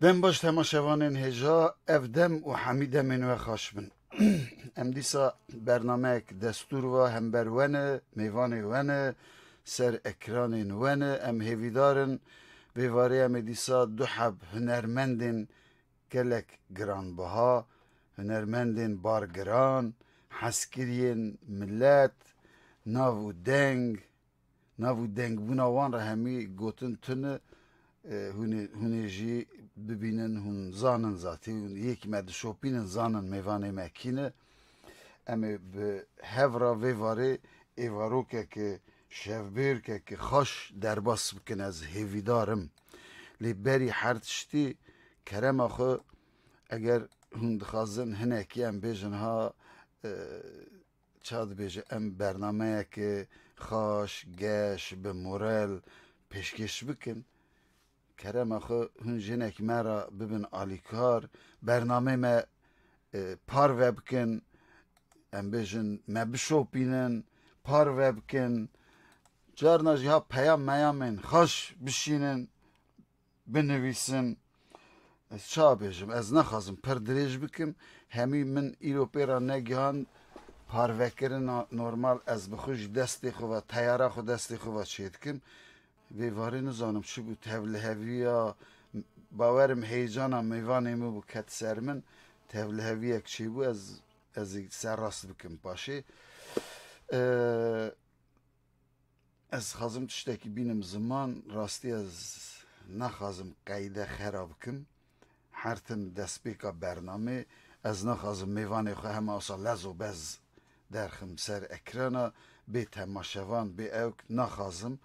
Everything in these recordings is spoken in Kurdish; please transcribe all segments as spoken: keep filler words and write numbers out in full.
Dem baş temaşevanên hêja, ev dem û hemî demên we xweş bin. Em dîsa bernameyek destûr ve hember we ne, mêvanê we ne, ser ekranên we ne. Em hêvîdar in, vê varê em ê dîsa du heb hunermendên gelek giranbiha, hunermendên bargiran, hezkiriyên milet, nav û deng, nav û dengbûna wan re hemî gotin tune, e, hûn ê, hûn ê jî bibînin, hûn zanin zatî, hûn yekî me dişopînin, zanin mêvanê me kî ne. Em ê bi hev re vê varê êvarokeke şevbêrkeke xweş derbas bikin, ez hêvîdar im. Lê berî her tiştî kerema xwe, eger hûn dixwazin hinekî em bêjin ha, e, ça dibêje, em bernameyeke xweş, geş, bi moral pêşkêş bikin. Kerema xwe hûn jinek me re bibin alîkar, bernamê me, e, parve bikin, em bêjin me bişopînin, parve bikin. Carna jî ha peyam meyamên xweş bişînin, binivîsin. Ez ça bêjim, ez naxwazim pir dirêj bikim. Hemî min îro pê re negihand parvekirina normal, ez bi xwe jî destê xwe ve, teyara xwe destê xwe ve çêdikim. Vê varê nizanim çi bû, tevliheviya, bawerim heyecana mêvanê min bû, ket ser min, tevliheviyek çêbû, ez, ez ê serrast bikim paşê. Ee, Ez xwazim tiştekî bînim ziman, rastî ez naxwazim qeyde xera bikim. Her tim destpêka bernamê, ez naxwazim mêvanê xwe hema wisa lez û bez derxim ser ekrana, bê temaşevan, bê ewk naxwazim.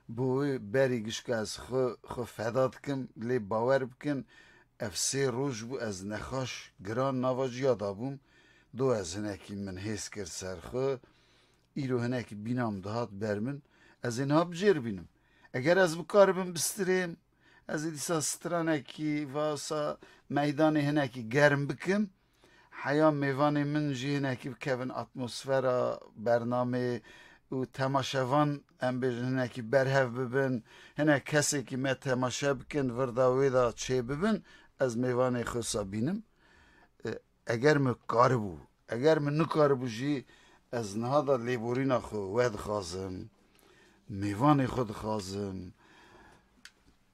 Bo wê berî gişka ez xwe, xwe feda dikim, lê bawer bikin, ev sê roj bû ez nexweş, giran nava ciya da bûm. Do ez hinekî min hêz kir ser xwe. Îro hinekî bîna min dihat ber min, ez ê niha bi cêr bînim. Eger ez bikaribim bistirêm, ez ê dîsa stranekî, vasa meydanê hinekî germ bikim. Heya mêvanê min jî hinekî bikevin atmosfera bernameyê û temaşevan, em bêjin, hinekî berhev bibin, hinek kesekî me temaşe bikin, virda wê de çê bibin, ez mêvanê xwe wisa bînim. E, Eger min karibû, eger min nikaribû jî, ez niha de lêborîna xwe we dixwazim, mêvanê xwe dixwazim,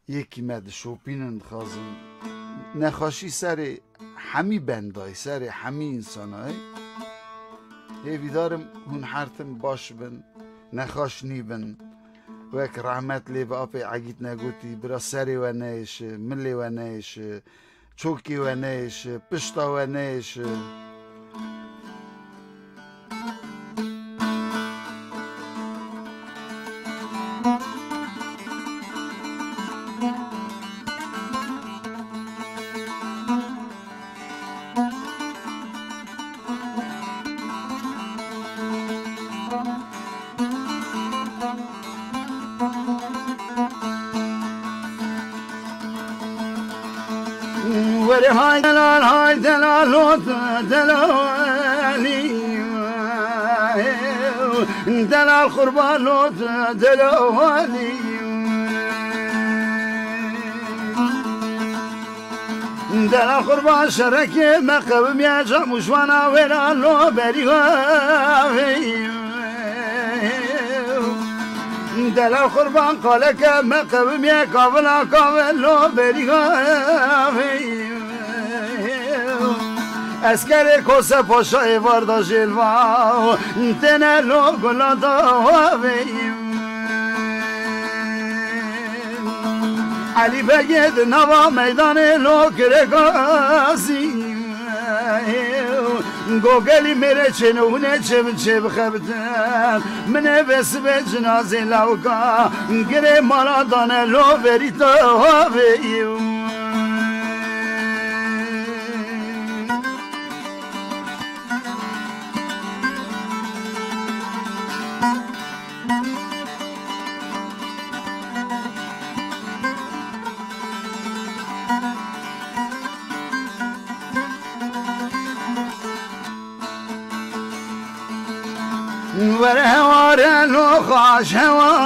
yekî me dişopînin dixwazim. Nexweşî serê hemî bendayî, serê hemî însanayî. Hêvîdar im hûn her tim baş bin, nexweş nîbin. Wek rehmet lê bi apê Egît negotî, bira serê we neyêşe, milê we neyêşe, çokê we neyêşe, pişta we neyêşe. Were hay delal, hay delal, ot delalî. Delal qurban, ot delalî. Delal qurban, şerekê me qewimiye, cam û şwana wêra lo berî. Delal qurban, qaleke me qewimiye, kavila kavilo berî. Eskerê Kose Paşa êvar da jêlva, têne lo gula da. Elî Begê di nava meydanê lo kire gazî. Gogelî mêrê çêne hûne çê min çê bixebitin. Min ê vê sibê cinazê lawika girê mala dane lo verî tavê. Were heware lo xaş heware.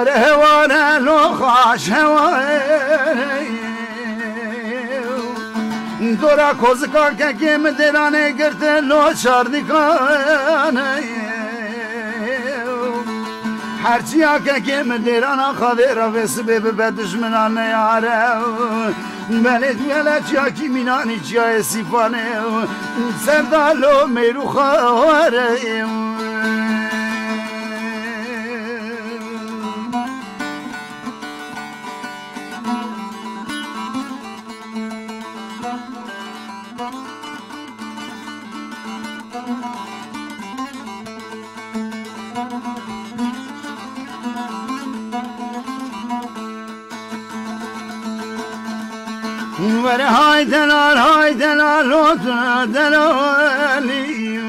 Heware lo xaş heware. Dora kozika kekê min dêranê girtin lo çardikane. Herçiya kekê min dêrana xavê ravê sibê bibe dijminan neyare. Belê tu hele çiya kîmînanî çiyayê sîfanê. Serda lo mêrûxa were. Were hay delal, hay delal, lot delalî.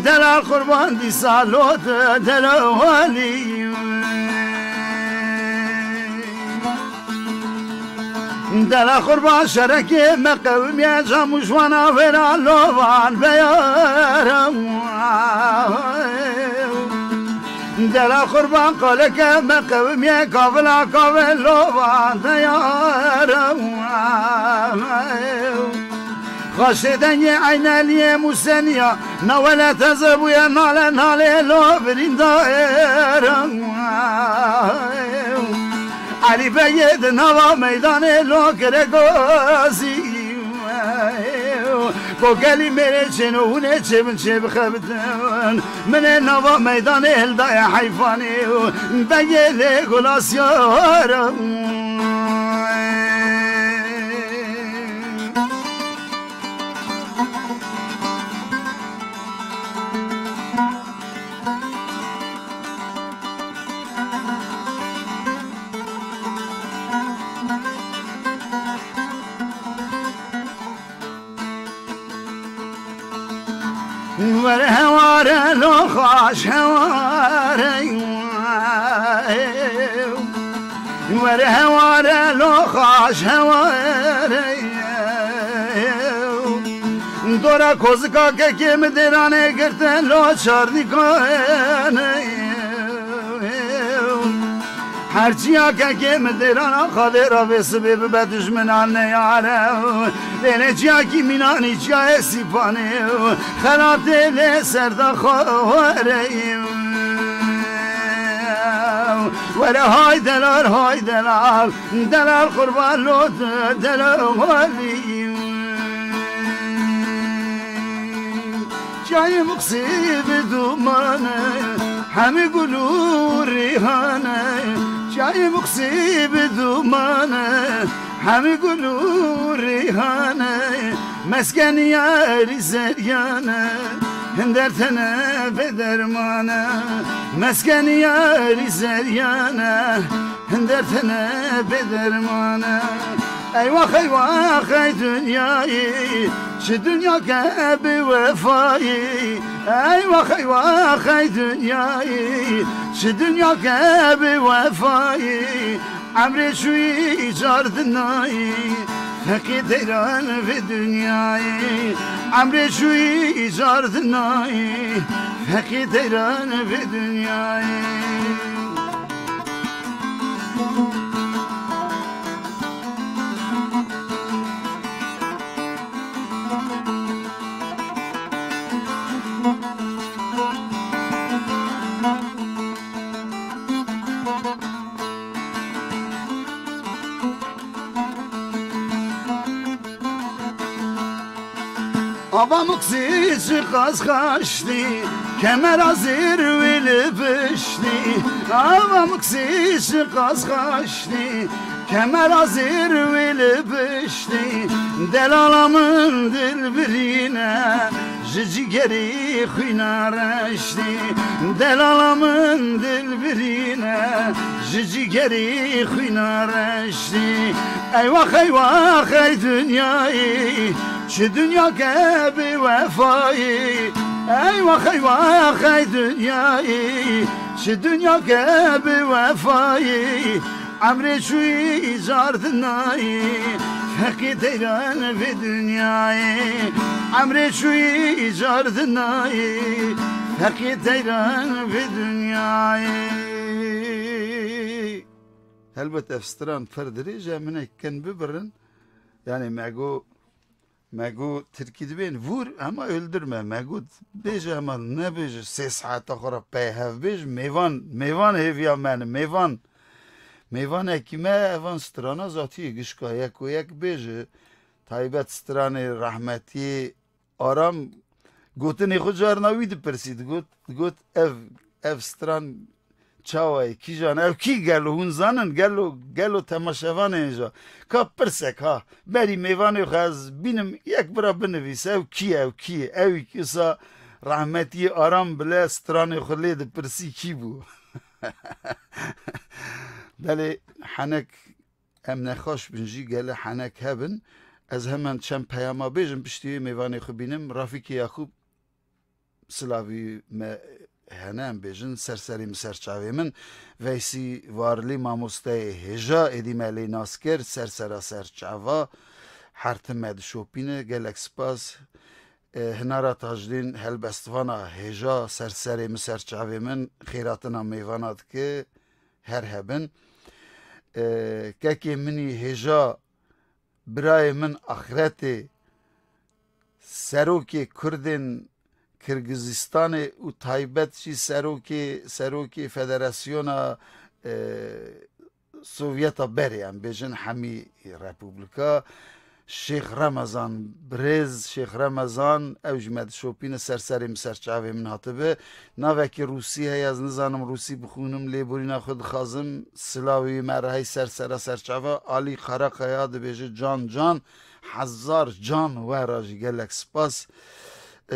Delal qurban dîsa lot delalî. Dela qurban şerekê me qewimiye, cam û jwana wêra lovan beyara. Dela qurban qaleke me qewimiye, kavila kave lovan deyara. Xaşê dengê Eyneliyê Museniya, na wele teze bûye nale nalê lo birîndar. Elî Begê di nava meydanê lo kire gazî. Ko gelî mêrê çêno hûnê çê min çê bixebitin. Min ê nava meydanê hildaye heyfanê. Begê lê gulasiyar. Were heware lo xaş heware. Were heware lo xaş heware. Dora kozika kekê min dêranê girtin lo çardîkane. Herçiya kekê min dêrana xavê ravê sibê bibe dijminan neyare. Lêlê çiyakî mînanî çiyayê sîpanê. Xelatê lê serda xwarê. Were hay delal, hay delal. Delal qurban lo delalî. Çayê muqsî bi dumane, hemî gul û rîhane. Çayê muqsî bi dumane, hemî gul û rîhane. Meskenî yarî zeryane, hinder tene bê dermane. Meskenî yarî zeryane, hinder tene bê dermane. Eywax, eywax, ey dinyayî, çi dinyake bi wefayî. Eywax, eywax, ey dinyayî, çi dinyake bi wefayî. Emrê çûyî îcar dinayî, feqî teyran vê dinyayî. Emrê çûyî îcar dinayî, feqî teyran vê dinyayî. Ava muksî çiqas xaştî, kemera zêr wê li piştî. Ava muksî çiqas xaştî, kemera zêr wê li piştî. Delala min dilbirîne, ji cîgerî xwîna reştî. Delala min dilbirîne, ji cîgerî xwîna reştî. Eywax, eywax, ey dinyayî, çi dinyake bi wefayî. Eywax, eywax, ey dinyayî, çi dinyake bi wefayî. Emrê çûyî îcar dinayî, feqî teyran vê dinyayê. Emrê çûyî îcar dinayî, Heqê teyran vê dinyayê. Helbet ev stran pir dirêj e, em hinek kin bibirin. Yani me got, me got tirkî dibên vur, hema öldürme. Me got bêje, hema nebêje, sê saeta xwe re pey hev bêj. Mêvan, mêvan hêviya me ne, mêvan. Mêvanekî me evan strana zatiyê gişka yek û yek bêje. Taybet stranê rehmetiyê Aram gotinê xwe carna wî dipirsî, digot, digot, ev, ev stran çawa ye, kîjan, ev kî gelo, hûn zanin, gelo, gelo temaşevanê hêja. Ka pirsek ha, berî mêvanê xwe ez bînim, yek bira binivîse, ew kî ye, ew kî ye, ew kî sa rehmetiyê Aram bile stranê xwe lê dipirsî kî bû. Belê henek em nexweş bin jî gele henek hebin. Ez hemen çend peyama bêjim, piştî wê mêvanê xwe bînim. Rafîkê Yakûb, silavî me hene em bêjin, ser serê min ser çavê min. Veysî Varlî mamosteyê hêja, êdî me lê nas kir, ser sera ser çava. Her tim me dişopîne, gelek spas. E, Hinara Tajdîn helbestvana hêja ser serê min ser çavê min xêratina mêvana dike. Her hebin. E, kekê min î hêja, birayê min axretê, serokê Kurdên Kirgizistanê û taybet jî serokê, serokê Federasyona, e, Sovyeta berê, em bêjin hemî Republika, Şêx Remezan, birêz Şêx Remezan, ew jî me dişopîne, ser serê min ser çavê min hatibe. Navekî Rûsî heye, ez nizanim Rûsî bixwînim, lêborîna xwe dixwazim. Silavê wî me re hey ser sera ser çava. Alî Karakaya dibêje can can, hezar can we re jî gelek spas. Ee,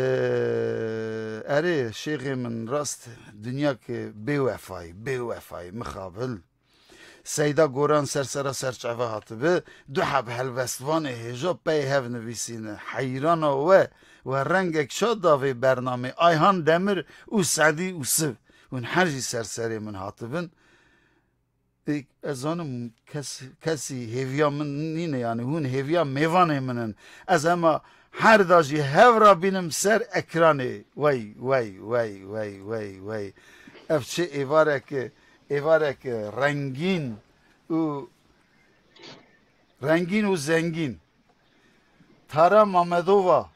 erê şêxê min rast dinya ki bêwefayî, bêwefayî mixabil. Seyda Goran ser sera ser çava hatibi, du heb helbestvanê hêja pey hev nivîsîne. Heyrana we, we rengek şa da vê bernamê. Ayhan Demir û Sedî Ûsiv. Hûn her jî ser serê min hatibin. Ê, ez zanim kes, kesî hêviya min nîne, yani hûn hêviya mêvanê min in. Ez hema her da jî hev ra bînim ser ekranê. Wey, wey, wey, wey, wey, wey. Ev çi êvarek e, êvarek e, rengîn û rengîn û zengîn. Tara Mamedova.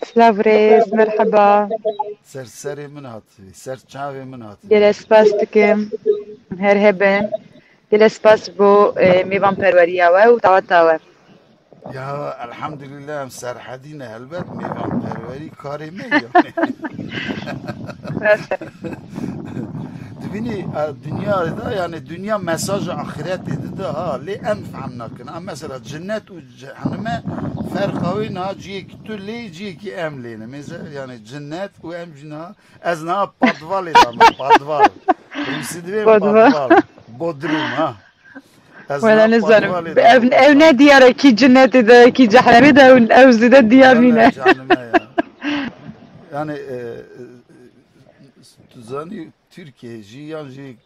Silav rêz, merheba. Ser serê min hatî, ser çavê min hatî. Gelek spas dikim. Her hebe. Gelek spas bo, e, mêvanperweriya we û daweta we. Ya, elhamdülillah, em serhedî ne, helbet mêvanperwerî karê me ye. Dibînî, e, dinya de, yani dinya mesaja axiretê dide ha, lê em fehm nakin. Em mesela cennet û cehenneme ferqa wê niha ciyekî tu lê, ciyekî em lê ne. Mêze, yani cennet û em jî niha, ez niha padvalê da me, padval. Rûsî divê padval. Padval. Bodrum ha. Ez Wela niha nizanim. Padvalê da Ev, me. Ev ne diyar e, kî cinnetê de, kî cehennemê de, ew, ew zêde diyar nîne. Canime ya. Yani, e, e, tu zanî Tirkiye jî yan jî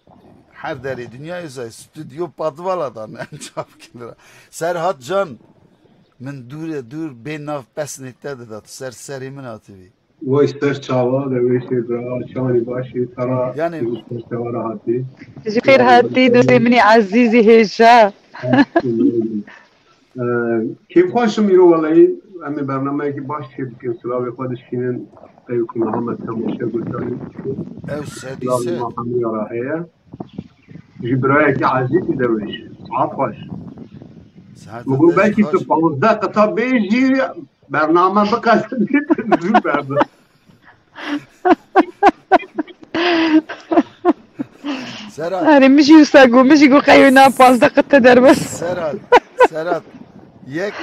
her derê dinyayê zay stüdyo padvala dan em çap kira. Serhat Can, min dûre dûr bê nav pesnê te dida, tu ser serê min hatibî. Wey ser çava, de wê şey bira, çawanî başî, tara Yani ser çava re hatî. Ji xêr hatî, dostê min ê ezîzî hêja. Ee, kêfxweş im îro weleyî, em ê bernameyekî baş çê bikin, silavê xwe dişînin, ew ku niha me temaşe guhdarî dikin. Ew sedî Silavê sed. Me hemûya re heye. Ji birayekî ezîzî de wêş. Saet xweş. Saet Min got, te belkî tu xweş. Panzdeh qita bêjî, bername biqesin, zû berda. Serhat. Erê, min jî wisa got, min jî got, qey wê na panzdeh qite derbas. Serhat, Serhat. Yek,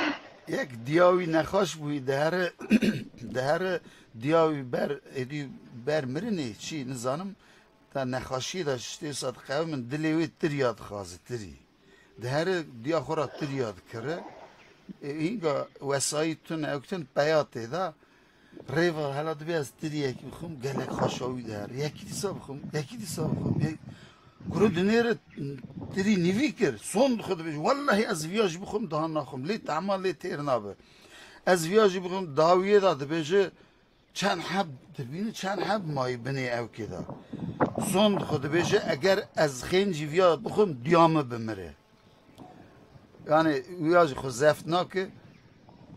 yek diya wî nexweş bûyî, dihere, dihere diya wî ber, êdî ber mirinê, çî, nizanim, ta nexweşiyê de ji tê wisa diqewimin, dilê wê tirya dixwaze, tirî. Dihere diya xwe re tirya dikire. E, hînga wesayî tune, ew tune peya tê de. Rêva hela dibê ez tiriyekî bixwim, gelek xweşa wî dihere. Yekî dîsa bixwim, yekî dîsa bixwim. Yek-, kuro dinêre tirî nîvî kir. Son xwe dibêje, wellehî ez viya jî bixwim, daha naxwim. Lê tehma lê têr nabe. Ez viya jî bixwim, dawiyê de dibêje, çend heb dibîne, çend heb mayî binê ewkê de. Sond xwe dibêje, eger ez xêncî viya bixwim, diya min bimire. Yani wiya jî xwe zeft nake.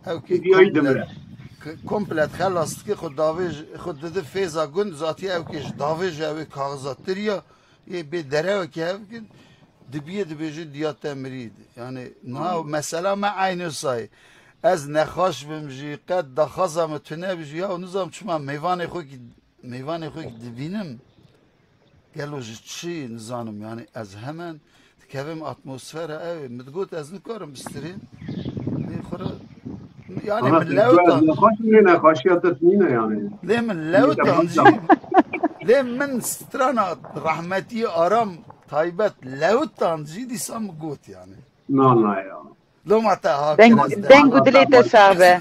Ewkê Diya yî komple, dimire. k-, komple xelas dike, xwe davêj, xwe dide fêza gund, zatî ewkê ji davêj ew ê kaxiza tiriya, yê bê derewekê hev kin, dibiye dibêje diya te mirî. Yani niha mesela me eynê sayê. Ez nexaş bim jî, qet daxwaza me tune bi jî, ya nizam çima mêvanê xwe ki, mêvanê xwe ki dibînim, gelo ji çi nizanim, yani ez hemen dikevim atmosfera ew ê. Min digot ez nikarim bistirêm. Lê xwe re, yani Ana min lewtan. Nexaş bî, nexaşiya te tîne yani. Lê min lewtan jî. Lê min strana rahmetî Aram taybet lewtan jî dîsa min got yani. Na, na ya. Loma te ha Deng, kere ez de deng û dilê te sax be.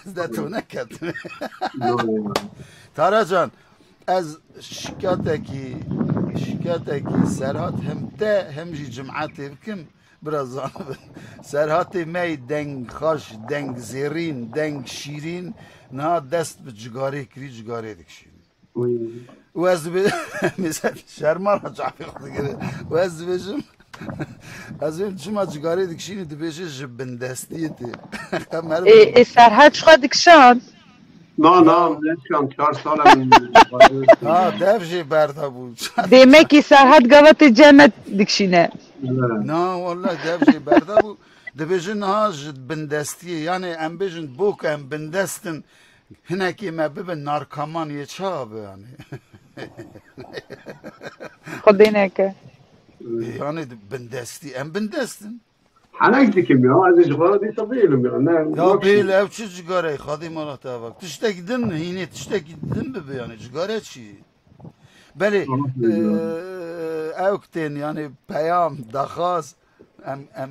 Ez de to neketim. Na, na. Taracan, ez şikatekî, şikatekî Serhat hem te hem jî cimetê bikim, biraz zanibin. Serhatê me yî deng xaş, deng zêrîn, deng şîrîn, niha dest bi cigarê kirî, cigarê dikişînî. Û ez dibê-, mesela şerma re çavê xwe digire. Û ez dibêjim, ez dibêjim çima cigarê dikişînî, dibêje ji bindestiyê tê. Em her Ê, ê Serhat ji xwe dikişand. Na, na, neçan çar sal em Ha, dev jê berda bû. Demekî Serhat gava tê cem me dikişîne. Na, wallah dev jê berda bû. Dibêje niha ji bindestiyê. Yani em bêjin bok em bindestin. Hinekî me bibe narkaman yê çawa be yani. Xwedê neke. Yani bindestî, em bindestin. Henek dikim ya, ez ji xwe dîsa bêlim ya. Ne, Ya bêl ev çi cigareyê, Xwedê mala te bak. Tiştekî din, hînê tiştekî din bibe yani, cigare çi? Belê, Tamam, e, ew kitên yani peyam, daxaz, em, em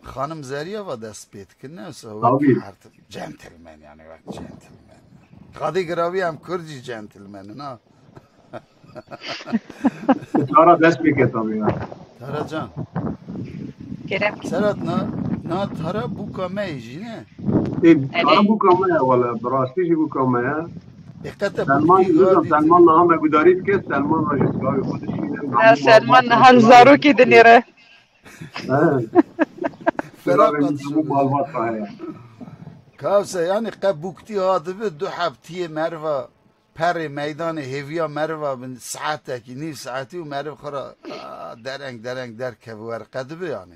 Xanim Zeriya va dest pê dikin, ne wisa Tabii. wek her tim-, gentleman yani, wek gentleman. Xadî giravî em Kurd jî gentleman in, ha. Tara dest pê ke tabii ya. Tara can. Kerem. Serhat na, na Tara bûka me yê jî ne? E, Tara bûka me ya wala, bi rastî jî bûka me ya. Diqete Selman, bûkî Selman niha me gudarî dike, Selman ra jî silavê xwe dişîne. Ha, Selman niha li zarokê dinêre. He. Feraq Feraq atışımız. Malbat heye. Kavse yani qe bûktî hadibi du heb tiyê meriva perê meydanê hêviya meriva bin saetekî, nîv saetî û meriv xwe ra, a, dereng dereng derkevi wer qedibi yani.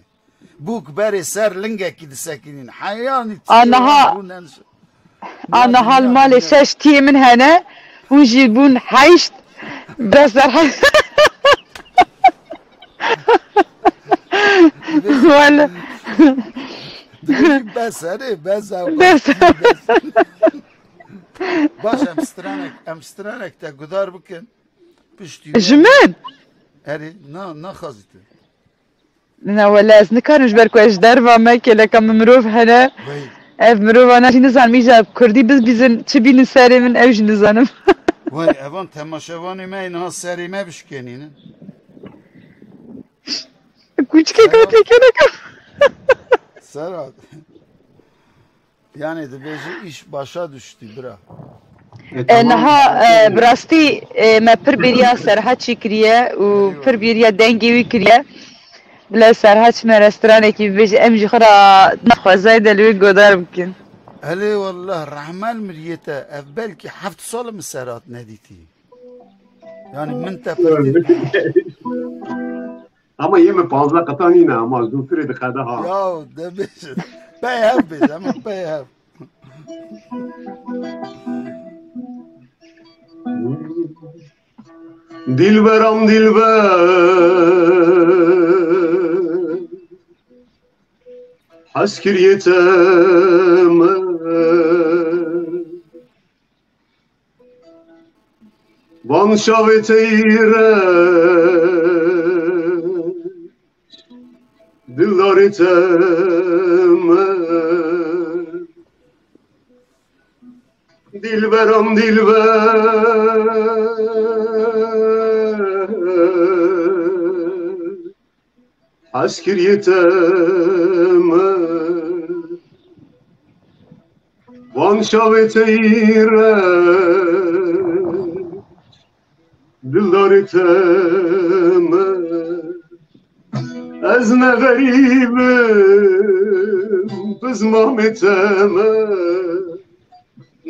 Bûk berê ser lingekî disekinîn. Heyanî A, niha. Rûnen A niha li malê şeş tiyê min hene, hûn jî bûn heşt. Bes derhe-, Wele. Bes, erê, bes, ew Bes. Baş, em stranek, em stranek te gudar bikin. Piştî Ji min? Erê, na, naxazî tu. Na wele ez nikarim ji ber ku ez ji derva me kêleka min mirov hene. Wey. Ev mirovana jî nizanim îja kurdî bibîzin çi bînin serê min ew jî nizanim. Wey, evan temaşevanê me niha serê me bişkenînin. Kûçikek Serhat. Hat lê kêleka. Serhat. Yani dibêje iş başa düştü bira. E, E, tamam. Niha, e, bi rastî, e, me pir bêriya Serhat çêkiriye û pir bêriya dengê wî kiriye. Bila Serhat çime restoranekî bibêje, em jî xwe ra naxwezayê de li wê godar bikin. Elê wallah rehmel miriyê te, ev belkî heft sal min Serhat nedîtî. Yani min te pirtir. Ama yê min panzdeh qetan nîne, ama zûtirê diqede ha. Ya, dibêje. Pey hev bêje, ama pey hev. Dilberam dilber, hez kiriye te me. Van çavê te yî reş, dildarê te me. Dilberam dilber, hez kiriye te me. Wan çavê te yî reş, dildarê te me. Ez ne xerîb im, pizmamê te me.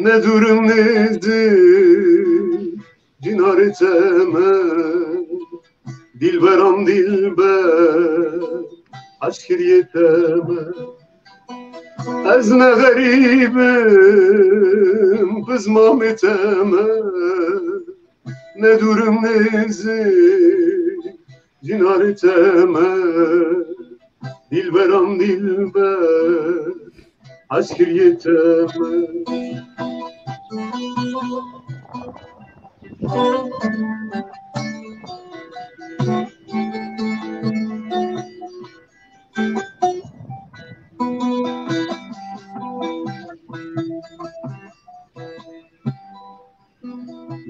Ne dûr im nêzîk, cînarê te me. Dilberam dilber, eşkiriyê te me. Ez ne xerîb im, pizmamê te me. Ne dûr im nêzîk, cînarê te me. Dilberam dilber, eşkiriyê te me.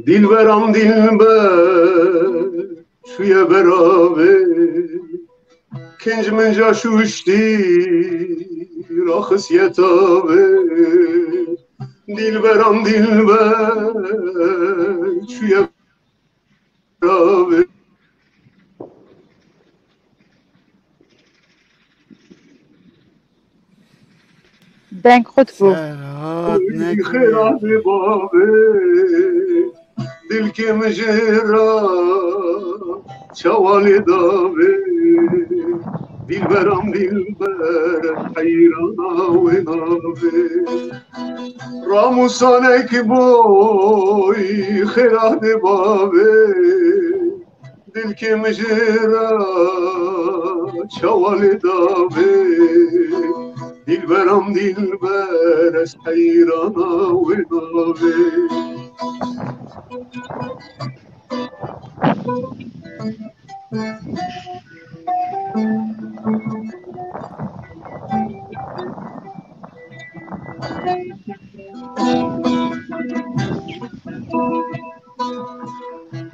Dilberam dilber, çûye beravê. Kinc min ca şûştî, raxisiye tavê. Dilberam dilber, çûye beravê. Deng qut bû. Serhat Xêra dê bavê, dilkê min jê re çawa lê davê. Dilberam dilber, heyrana wê navê. Ramûsanek boy, xêra dê bavê. Dilkê min jê re çawa lê davê. Dilberam dilber, ez heyrana wê navê.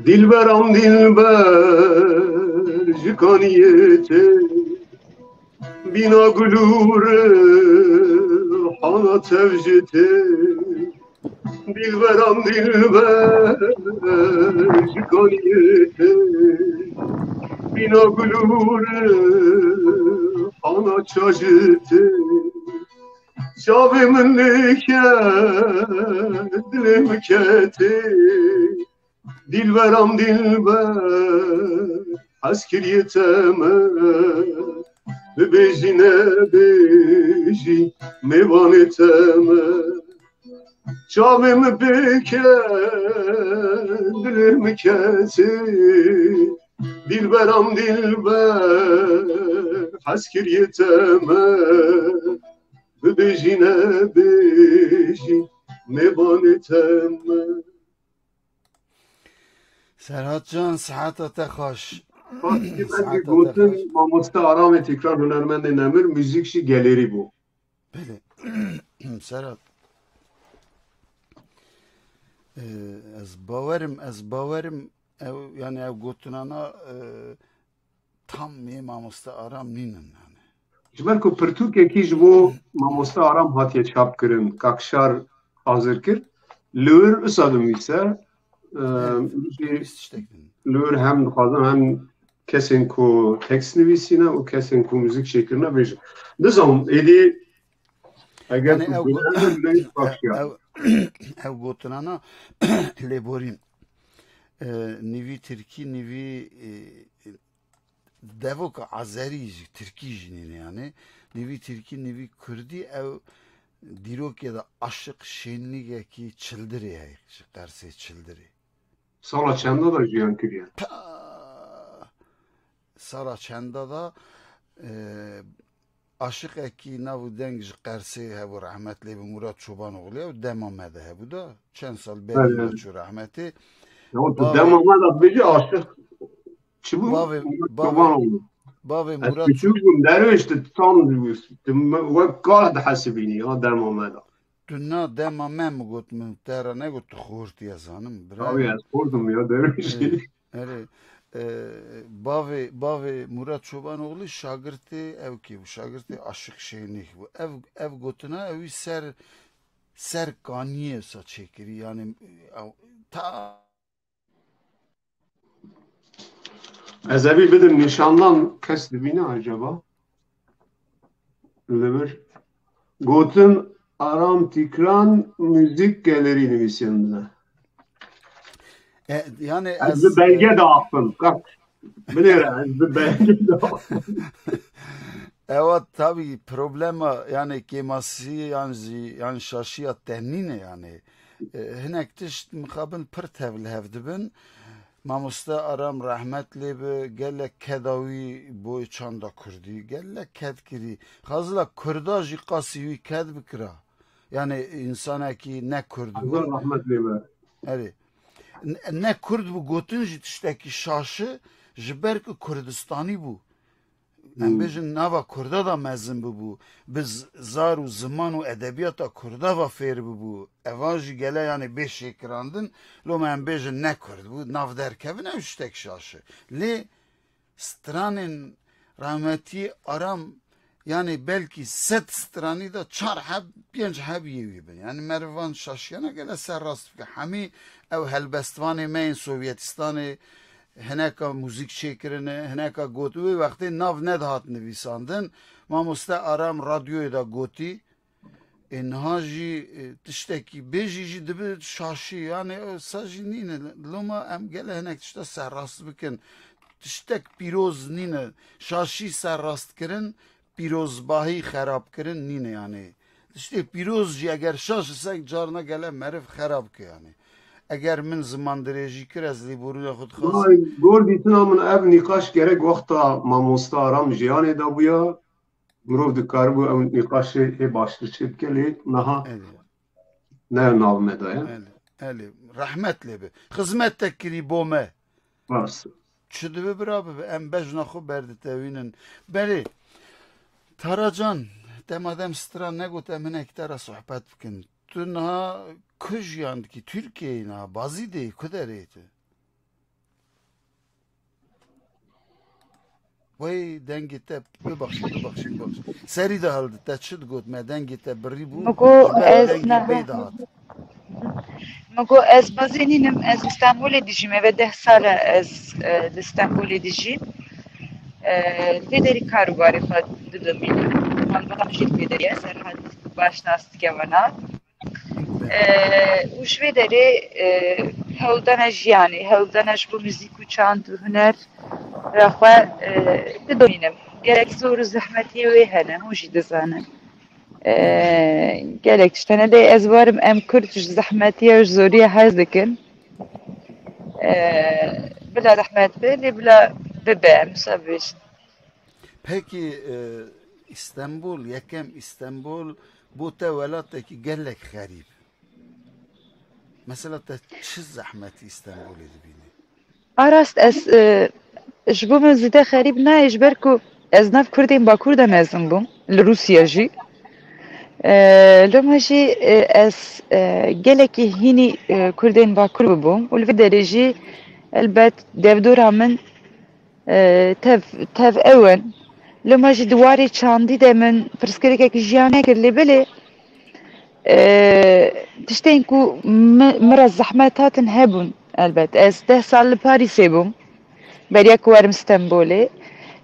Dilberam dilber, ji kaniyê tê, bîna gul û rihana tev jê tê. Dilberam dilber, ji kaniyê tê, bîna gul û rihana ça jê tê. Çavê min lêke, dilê min ketê. Dilberam dilber, hezkiriyê te me. Bibêjî nebêjî, mêvanê te me. Çavê min pêke, dilê min ketê. Dilberam dilber, hezkiriyê te me. Bibêjî nebêjî, mêvanê te me. Serhat Can, siheta te xweş. Gotin mamoste Aramê tekrar hunermendê nemir, müzik jî gelerî bû. Belê. Serhat. Ee, ez bawerim, ez bawerim ew, yani ev gotinana e, tam yê mamoste Aram nînin yani. Ji ber ku pirtûkekî ji bo mamoste Aram hatiye çap kirin, Kakşar hazir kir. Li wir usa dinivîse, e, li wir hem dixwazim hem kesên ku tekst nivîsîne û kesên ku muzîk çêkirine bêjim. Nizanim êdî eger ew gotinana lêborîn, e, nivî tirkî, nivî e, devoka azerî jî, tirkî jî nîne yani. Nivî tirkî, nivî kurdî, ew dîrokê de aşiq şênîgekî çildirê heye, ji Qersê çildirê. Sala çenda da jiyan kiriye? Ta sala çenda da e, aşiqekî nav û deng ji Qersê hebû, rehmet lê bi Murat Çobanoğlu, ew dema me de hebû da. Çend sal berî me çû rehmetê. Ya tu dema me de bêjî aşiq. Çi bû? Bavê, bavê, bavê Murat. Ez küçük bûm, derwêş tu tam wek kar dihesibînî ya dema me de. Tu na dema me mi got, min te re negot tu xortî, ez zanim, bira. Tabii ez xortim ya, derwêş. Erê, e, bavê, bavê Murat Çobanoğlu şagirtê ew kê bû, şagirtê Aşık Şenîh bû. Ev, ev gotina ewî ser ser kaniyê wisa çêkirî, yanî, ew, ta Ez ê vî bidim nîşandan, kes dibîne acaba? Li vir. Gotin Aram Tîkran Müzik Galeri nivîsîn dine. E, yanî Ez bi belge daaxivim. Kalk. Binêre, ez bi belge daaxivim. Ewa tabî problema, yanî kêmasî yan jî, yan şaşiya te nîne yanî. E, hinek tişt mixabin pir tev li hev dibin. Mamoste Aram rehmet lê bi, gelek keda wî bo çanda kurdî, gelek ked kirî. Xazila kurda jî qasî wî ked bikira. Yanî însanekî ne kurd bû. Allah rahmet lê be. Erê. Ne, ne kurd bû, gotin jî tiştekî şaşi, ji ber ku kurdistanî bû. Em Hmm. bêjin nava kurda da mezin bibû. Bi z-, zar û ziman û edebiyata kurda va fêr bibû. Eva jî gele yanî bê şêkirandin, loma em bêjin ne kurd bû, nav derkevin ew tiştek şaşi. Lê stranên rahmetî Aram, yanî belkî sed stranî de çar heb, pênc heb yê wî bin. Yanî meriv van şaşiyana gele ser rast bike. Hemî ew helbestvanê me yên Sovyetistanê hineka muzîk çêkirine, hineka got. Wê wextê nav nedihat nivîsandin. Mamoste Aram radyoyê de gotî. Ê niha jî, e, tiştekî bêjî jî dibi şaşî. Yanî, e, sa jî nîne. Loma em gele hinek tişta serrast bikin. Tiştek pîroz nîne. Şaşî serrast kirin, pîrozbahî xerab kirin nîne yanî. Tiştê pîroz jî eger şaş isek carna gele meriv xerab ke yanî. Eger min ziman dirêjî kir, ez lêborîna xwe dixwazim. Vay, gor dîtina min ev nîqaş gerek wexta mamosta Aram jiyanê de bûya. Mirov dikaribû ew nîqaşê hê baştir çêbike lê niha Elê, ne nav me daye. elê, elê. Rehmet lê bi. Xizmet te kirî bo me. Rast. Çi dibe bira bibe? Em bejna xwe berditewînin. Belê. Taracan, te madem stran negot em hinek te re sohbet bikin. Tu niha ku jiyan dikî? Tirkiyeyê niha, Bazîdê, ku derê tu? Wey dengê te, bibexşî, bibexşî, bibexşî. Serî de hildi, te çi digot me, dengê te birî bû. Min got, Ji ber ez dengê niha bey dihat. Min got, ez Bazî nînim, ez li Stenbolê dijîm, eve deh sal e ez, e, li Stenbolê dijîm. E, li vê derî kar û barê xwe didomînim. Malbata min jî li vê derê ye, Serhat baş nas dike wana. E, û ji vê derê, e, hewldana jiyanê, hewldana ji bo muzîk û çand û huner ra xwe, e, didomînim. Gelek zor û zehmetiyê wê hene, hûn jî dizanin. E, gelek tişt hene, lê ez barim em Kurd ji zehmetiya û ji zoriya hez dikin. E, bila rehmet be, lê bila bibe, em wisa bibêjin. Pekî, e, Îstenbul, yekem Îstenbul bo te welatekî gelek xerîb. Mesela te çi zehmetî Îstenbulê dibînî? A rast ez, e, ji bo min zêde xerîb nayê, ji ber ku ez nav Kurdên Bakur de mezin bûm, li Rûsya jî. E, loma jî, e, ez, e, gelekî hînî, e, Kurdên Bakur bibûm û li vê derê jî elbet devdora min, e, tev, tev ew in. Loma jî di warê çandî de min pirsgirêkekî jiyan nekir, lê belê, e, tiştên ku mi, mi re zehmet hatin hebûn, elbet. Ez deh sal li Parîsê bûm. Beriya ku werim Stenbolê.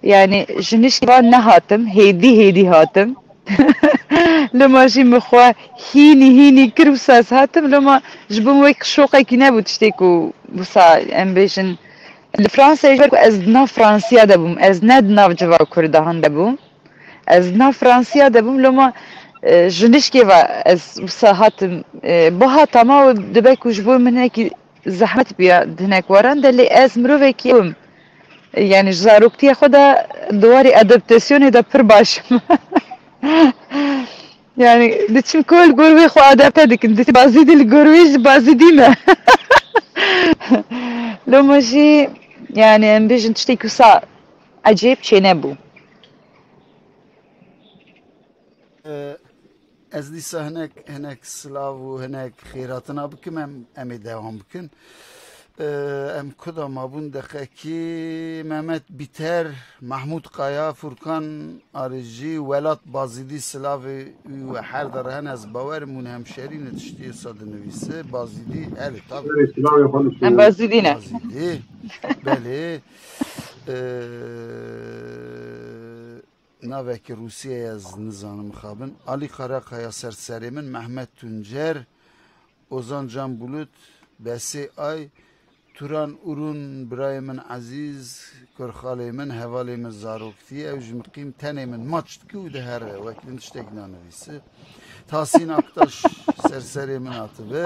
Yanî ji nişkê ve nehatim, hêdî hêdî hatim. Loma jî min xwe hînî hînî kir wisa ez hatim. Loma ji bo min wek şoqekî nebû tiştê ku wisa em bêjin. Li Fransayê ji ber ku ez di nav Fransiya de bûm, ez ne di nav civa Kurdahan de bûm. Ez di nav Fransiya de bûm, loma, e, ji nişkê ve ez wisa hatim, e, bihatam, û dibe ku ji bo min hinekî zehmet biya di hinek waran de, lê ez mirovekî ew im. Yanî ji zaroktiya xwe de di warê adaptasyonê de pir baş im. Yanî diçim ku li gor wê xwe adapte dikim. Diçim Bazîdî, li gor wê jî Bazîdî me. Loma jî, yanî em bêjin tiştekî wisa ecêb çênebû. E, ez dîsa hinek, hinek silav û hinek xêratina bikim, em, em ê dewam bikin. Ee, em kuda mabûn deqekî Mehmet Bîter, Mahmûd Kaya, Furkan Arîcî, Welat Bazîdî, silavê wî we her de re hene, ez bawerim hûn hemşerî ne tiştî wisa dinivîse. Bazîdî, erê, tabii. Erê, silavê xwe dişîne. Em Bazîdî ne. Bazîdî, belê. Ee, navekî Rûsiyê ye, ez nizanim mixabin. Alî Karakaya, ser serê min, Mehmet Tuncer, Ozan Can Bulut, Besê Ay, Turan Urun, birayê min ezîz, kurxalê min, hevalê min zaroktî, ew ji miqîm tenê min maç dike û dihere, wek din tiştek nanivîse. Tahsîn Aktaş, ser serê min hatibe.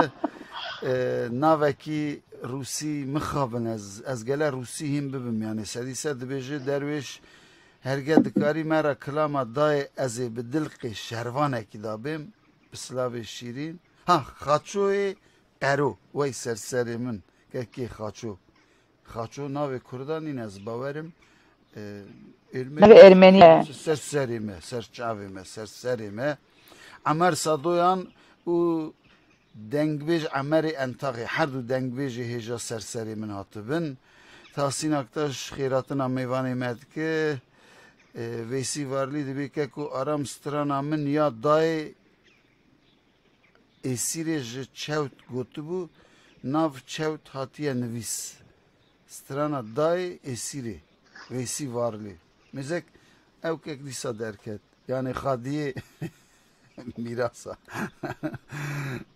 E, navekî Rûsî mixabin, ez, ez gele Rûsî hîn bibim, yani sedî sed dibêje Derwêş, herge dikarî me re kilama dayê ez ê bi dilqê şervanekî dabêm, bi silavê şîrîn. Ha, Xaçoyê Qero, wey ser serê min, kekê Xaço. Xaço navê Kurda nîne, ez bawerim. E, Ermenî Navê Ermenî ye. Ser serê me, ser çavê me, ser serê me. Emer Sadoyan û dengbêj Emerê Entaxê, her du dengbêjê hêja ser serê min hatibin. Tahsîn Aktaş xêratina mêvanê me dike. E, Veysî Varlî dibê keko Aram, strana min ya dayê Êsîrê ji çewt gotibû, nav çewt hatiye nivîs. Strana dayê Êsîrê, Veysî Varlî. Mêzek ew kek dîsa derket. Yani xadiyê mîrasa.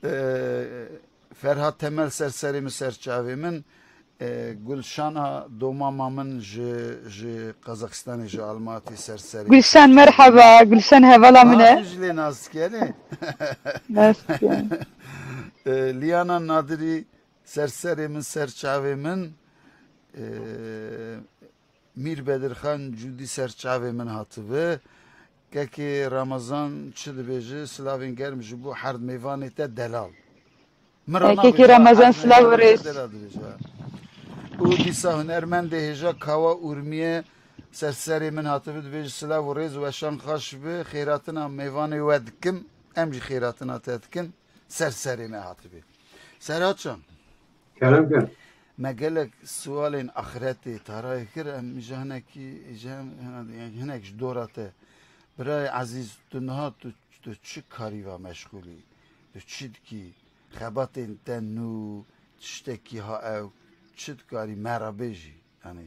Ee, Ferhat Temel, ser serê min, ser çavê min. E, Gulşana domama min ji, ji Qazaxistanê, ji Almatî, ser serê. Gulşan, merheba. Gulşan hevala min e. Aa, tu jî lê nas dikenî? Nas diken. E, Liana Nadirî, ser serê min, ser çavê min. E, Mîr Bedirxan Cûdî, ser çavê min hatibi. Kekê Ramazan çi dibêje? Silavên germ ji bo her mêvanê te delal. Min re Kekê nabêje, Ramazan, her silav û mêvanê te rêz. Delal dibêje. Û dîsa hunermendê hêja Kawa Urmiye, ser serê min hatibi, dibêje silav û rêz û weşan xweş bi. Xêratina mêvanê we dikim, em jî xêratina te dikin. Ser serê me hatibî. Serhat can. Kerem ker. Me gelek sualên axretê tarayê kir, em ji hinekî, ji hin-, hin-, hinek ji dora te. Birayê ezîz, tu niha tu, tu çi karî va meşxûl î? Tu çi dikî? Xebatên te nû, tiştekî ha ew, çi dikarî me re bêjî? Yani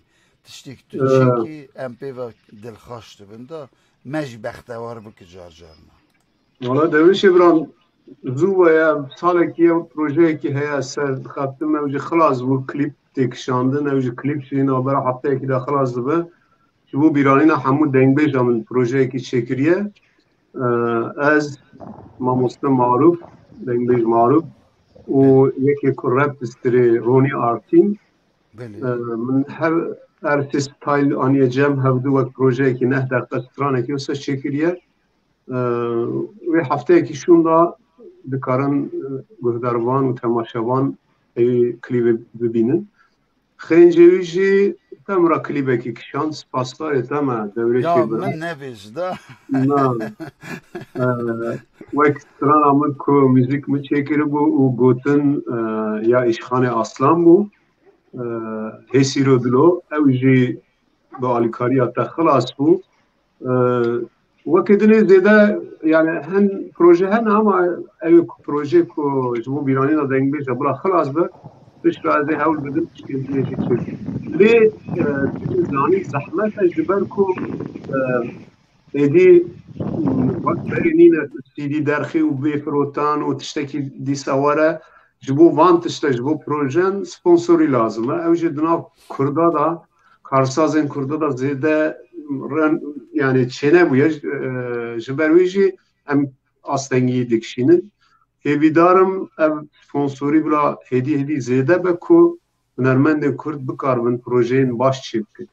tiştekî tu Ee, çêkî, em pê ve dilxweş dibin da, me jî bextewar bike car carna. Wala Derwêşê Biran, zû ve ye, salekî ye, projeyekî heye, ser dixebtim, ew jî xilas bû, klîp tê kişandin, ew jî klîp jî navbera hefteyekî de xilas dibe. Ji bo bîranîna hemû dengbêja min projeyekî çêkiriye. Ee, ez, mamoste Marûf, dengbêj Marûf û yekê ku rap distirê Ronî Artîn. Belê. Ee, min her, her sê style aniye cem, hevdu wek projeyekî neh deqe stranekî wisa çêkiriye. Ee, wê hefteyekî şûnda dikarin, e, guhdarvan û temaşevan ewî klîbê bibînin. Xêncê wî jî te min re klîbekî kişand, spaskarê te me, Dewrêşê Ya Biran. Min nebêj da. Na. Ee, wek strana min ku muzîk min çêkiribû û gotin, e, ya Îşxanê Aslan bû. E, Hêsîro Dilo, ew jî bi alîkariya te xilas bû. E, wekî dinê zêde, yani hin proje hene ama ew ku proje ku ji bo bîranîna dengbêj de bila xilas be, piştre ez ê hewl bidim tiştên din jî çêkim. Lê, e, tu zanî zehmet e ji ber ku, e, êdî, m, wek berê nîne tu C D derxî û bê firotan û tiştekî dîsa were. Ji bo van tişte, ji bo projen sponsorî lazim e. Ew jî di nav Kurda de, karsazên Kurda de zêde ren-, yani çênebûye. E, ji ber wê jî em astengiyê dikişînin. Hêvîdar im ev sponsorî bila hêdî hêdî zêde be ku hunermendên Kurd bikaribin projeyên baş çêbikin.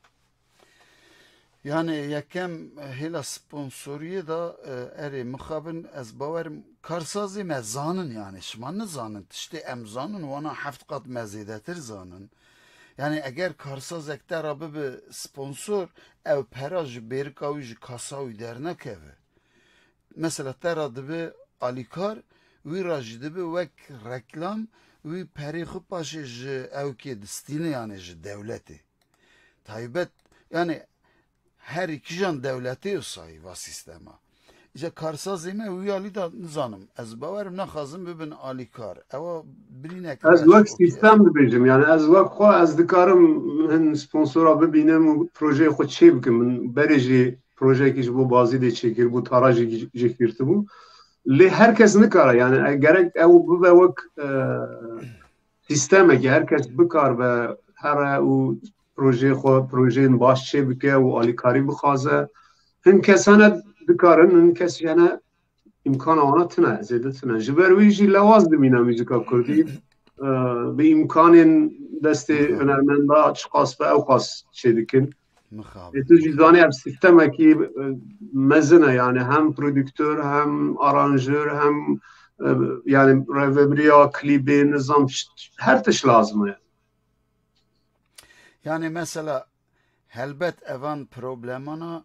Yani yekem hêla sponsoriyê de, e, erê mixabin, ez bawerim karsazê me zanin, yani şima nizanin, tiştê em zanin, wana heft qat me zêdetir zanin. Yani eger karsazek te re bibe sponsor, ew pera ji bêrika wî, ji kasa wî dernekeve. Mesela te re dibe alîkar, wî re jî dibe wek reklam, wî perê xwe paşê ji ewkê distîne, yanê ji dewletê. Taybet, yanê herî kijan dewletê wisa yî va sîstema. Îca karsazê me wî alî de nizanim. Ez bawerim naxwazim bibin alîkar. Ewa birînek Ez wek sîstem dibêjim. Yani ez wek xwe ez dikarim hin sponsora bibînim û projeyê xwe çê bikim. Min berê jî projeyekî ji bo Bazîdê çêkir bû, tara jî jê girtibû. Lê her kes nikare. Yani e, gerek ew bibe wek e, sîstemekê, her kes bikar be here û projeyê xwe, projeyên baş çê bike û alîkarî bixwaze. Hin kes hene dikarin, hin kes jî hene îmkana wana tune, zêde tune. Ji ber wî jî lewaz dimîne muzîka kurdî. E, bi îmkanên destê Hı. hunermenda çiqas be ew qas çê dikin. Mixabin. Ê tu jî zanî ev sîstemekî e, mezin e, yani hem produktor, hem aranjör, hem e, yani rêvebiriya klîbê, nizam, her tişt lazim e. Yani mesela helbet evan problemana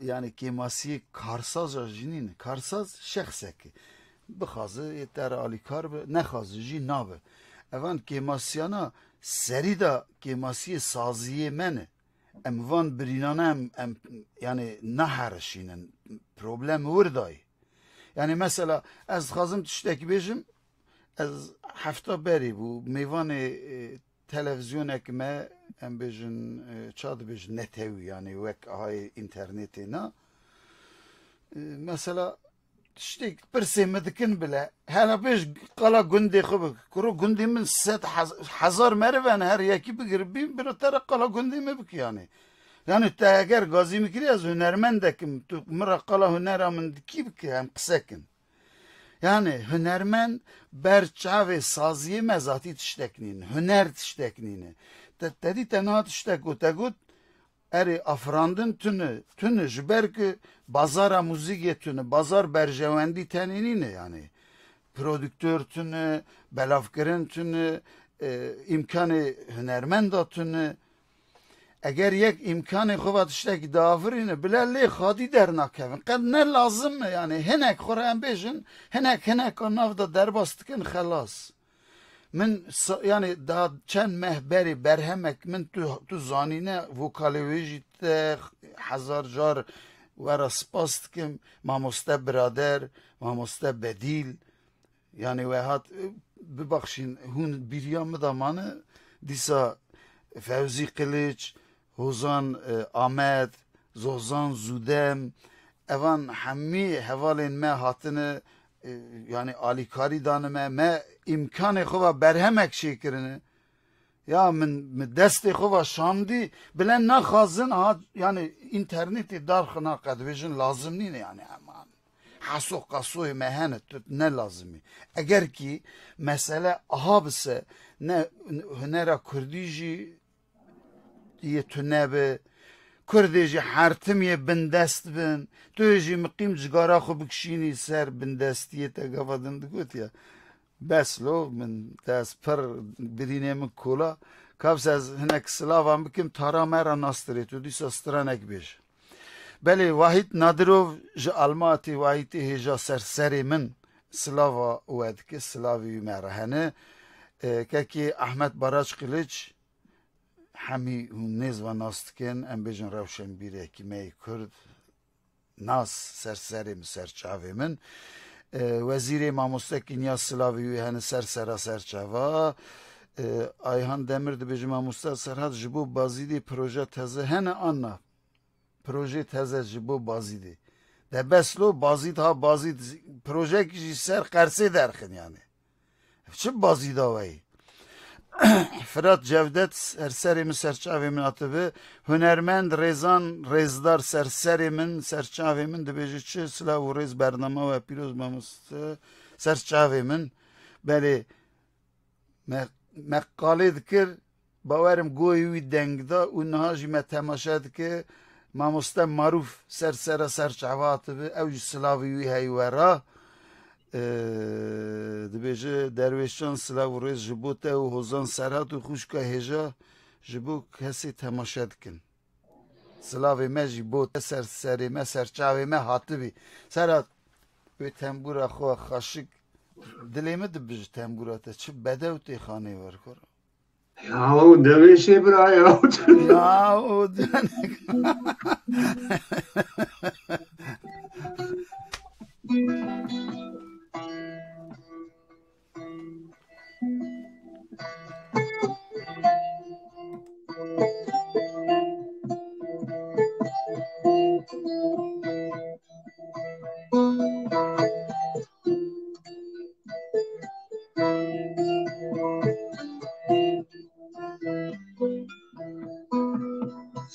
yani kêmasiyê karsaza jî nîne. Karsaz şexsekî. Bixwaze yê te re alîkar be, nexwaze jî nabe. Evan kêmasiyana serî de kêmasiyê saziyê me ne. Em van birînane em, em yani naherişînin. Problem wir dayî. Yani mesela ez dixwazim tiştekî bêjim, ez hefta berî bû mêvanê e, televîzyonek me, em bêjin, e, ça dibêjin, netewî, yani wek ahayê înternetê na. E, mesela tiştê pirsê min dikin bile, hela bêj qala gundê xwe bik. Kuro gundê min sed hez-, hezar meriv e, her yekî bigir bîn, bira te re qala gundê min bik yani. Yani te eger gazî min kirî, ez hunermendekim, tu min re qala hunera min dikî bike, em qise kin. Yani hunermend ber çavê saziyê me zatî tiştek nîne. Huner tiştek nîne. Te, te dî te niha tiştek got, te got, erê afirandin tune, tune ji ber ku bazara muzîkê tune, bazar berjewendî tenê nîne yani. Produktor tune, belavkirin tune, e, îmkanê hunermenda tune. Eger yek îmkanê xwe va tiştekî diavirîne, bile lê xadî dernakevin. Qet ne lazim e, yani hinek xwe re em bêjin, hinek hineka nav de derbas dikin, xelas. Min sa-, yani daha çend meh berê berhemek min tu, tu zanîne, vokalê wê jî te hezar car we re spas dikim, mamoste birader, mamoste Bedîl, Yani we hat, bibaxşîn, hûn bîriya min de mane, dîsa Fewzî Qiliç, Hozan, e, Amed, Zozan Zûdem, evan hemî hevalên me hatine, e, yani alîkarî dane me, me îmkanê xwe ve berhemek çêkirine. Ya min, min destê xwe ve şandî, bile naxwazin ha, yani înternetê darxina qe dibêjin lazim nîne yani eman. Haso qasoyê me hene, tu ne lazimî. Eger kî mesele aha bise, ne hunera kurdî jî yê tune be, kurdê jî her tim yê bindest bin, tu yê jî miqîm cigara xwe bikişînî ser bindestiyê te gava din digot ya. Bes lo, min te ez pir birînê min kola. Kabse ez hinek silavan bikim, tara me re nastirê, tu dîsa stranek bêje. Belê, Wahîd Nadirov ji Almatê, Wahîdê hêja ser serê min, silava we dike, silavî wî me re hene. E, kekê Ahmet Baraç Qiliç, hemî hûn nêz ve nas dikin, em bêjin rewşenbîrekî me yê Kurd, nas ser serê min, ser çavê min. E, wezîrê mamoste Kinya, silavî wî hene ser sera ser çava. E, Ayhan Demir dibêje, mamoste Serhat, ji bo Bazîdê proje teze hene an na? Projê teze ji bo Bazîdê. De bes lo, Bazîd ha Bazîd, projek jî ser qersê derxin yani. Çi Bazîda we yî? Firat Cevdet, ser serê min, ser çavê min hatibi. Hunermend, rêzan, rêzdar, ser serê min, ser çavê min, dibêje çi? Silav û rêz, bernama we pîroz mamoste, ser çavê min. Belê, me, me qalê dikir, bawerim goyê wî deng da û niha jî me temaşe dike. Mamoste Marûf ser sera ser çava hatibi, ew jî silavî wî heye we ra. Ee, dibêje, Derwêşcan, silav û rêz ji bo te û Hozan Serhat û xwişka hêja, ji bo kesê temaşe dikin. Silavê me jî bo te, ser serê me, ser çavê me hatibî. Serhat, wê tembûra xwe xaşik Dilê min dibij tembûra te, çi bedew tê xanê wer kuro. Ya, o demê şê bira ya. Ya, o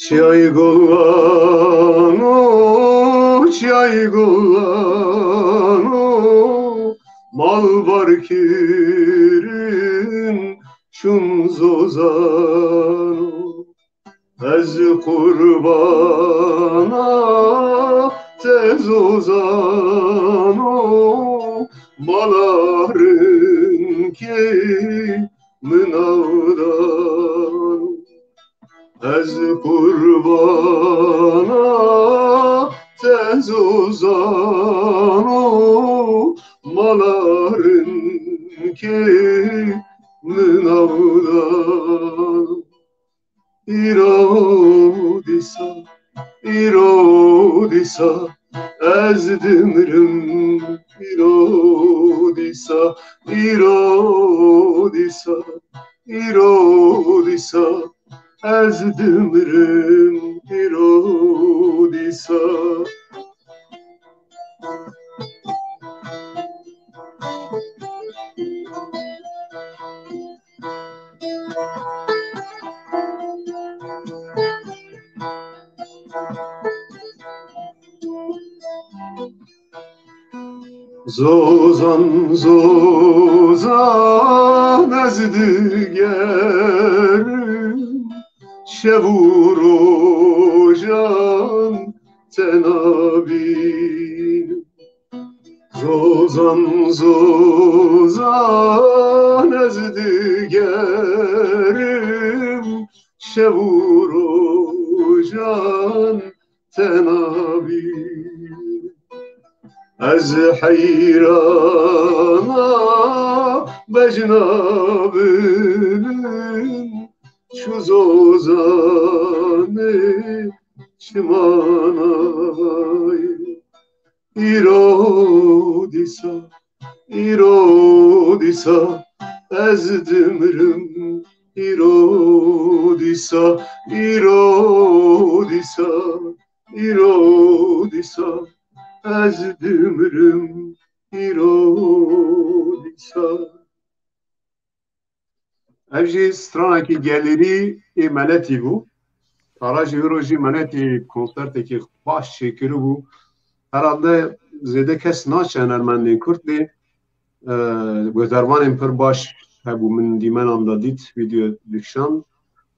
Çiyayê Golan o, çiyayê Golan o, malbar kirin çûn Zozan o. Ez qurbana te Zozan o, mala rinkê min avdan o. Ez qurbana te Zozan o, mala rinkê min avdan o. Îro dîsa, îro dîsa ez dimirim. Îro dîsa, îro dîsa, îro dîsa ez dimirim. Îro dîsa. Zozan, Zozan ez digerim, şev û rojan te nabînim. Zozan, Zozan ez digerim, şev û rojan te nabînim. Ez heyrana bejna binim, çu Zozanê çi manayê. Îro dîsa, îro dîsa ez dimirim. Îro dîsa, îro dîsa, îro dîsa ez dimirim. Îro dîsa. Ev jî stranekî gelêrî ê Meletî bû. Tara jî wî rojî Meletî konsertekî baş çêkiribû. Herhalde zêde kes naçe hunermendên kurd lê, e, guhdarvanên pir baş hebû. Min dîmenan de dît, vîdeo dikişand.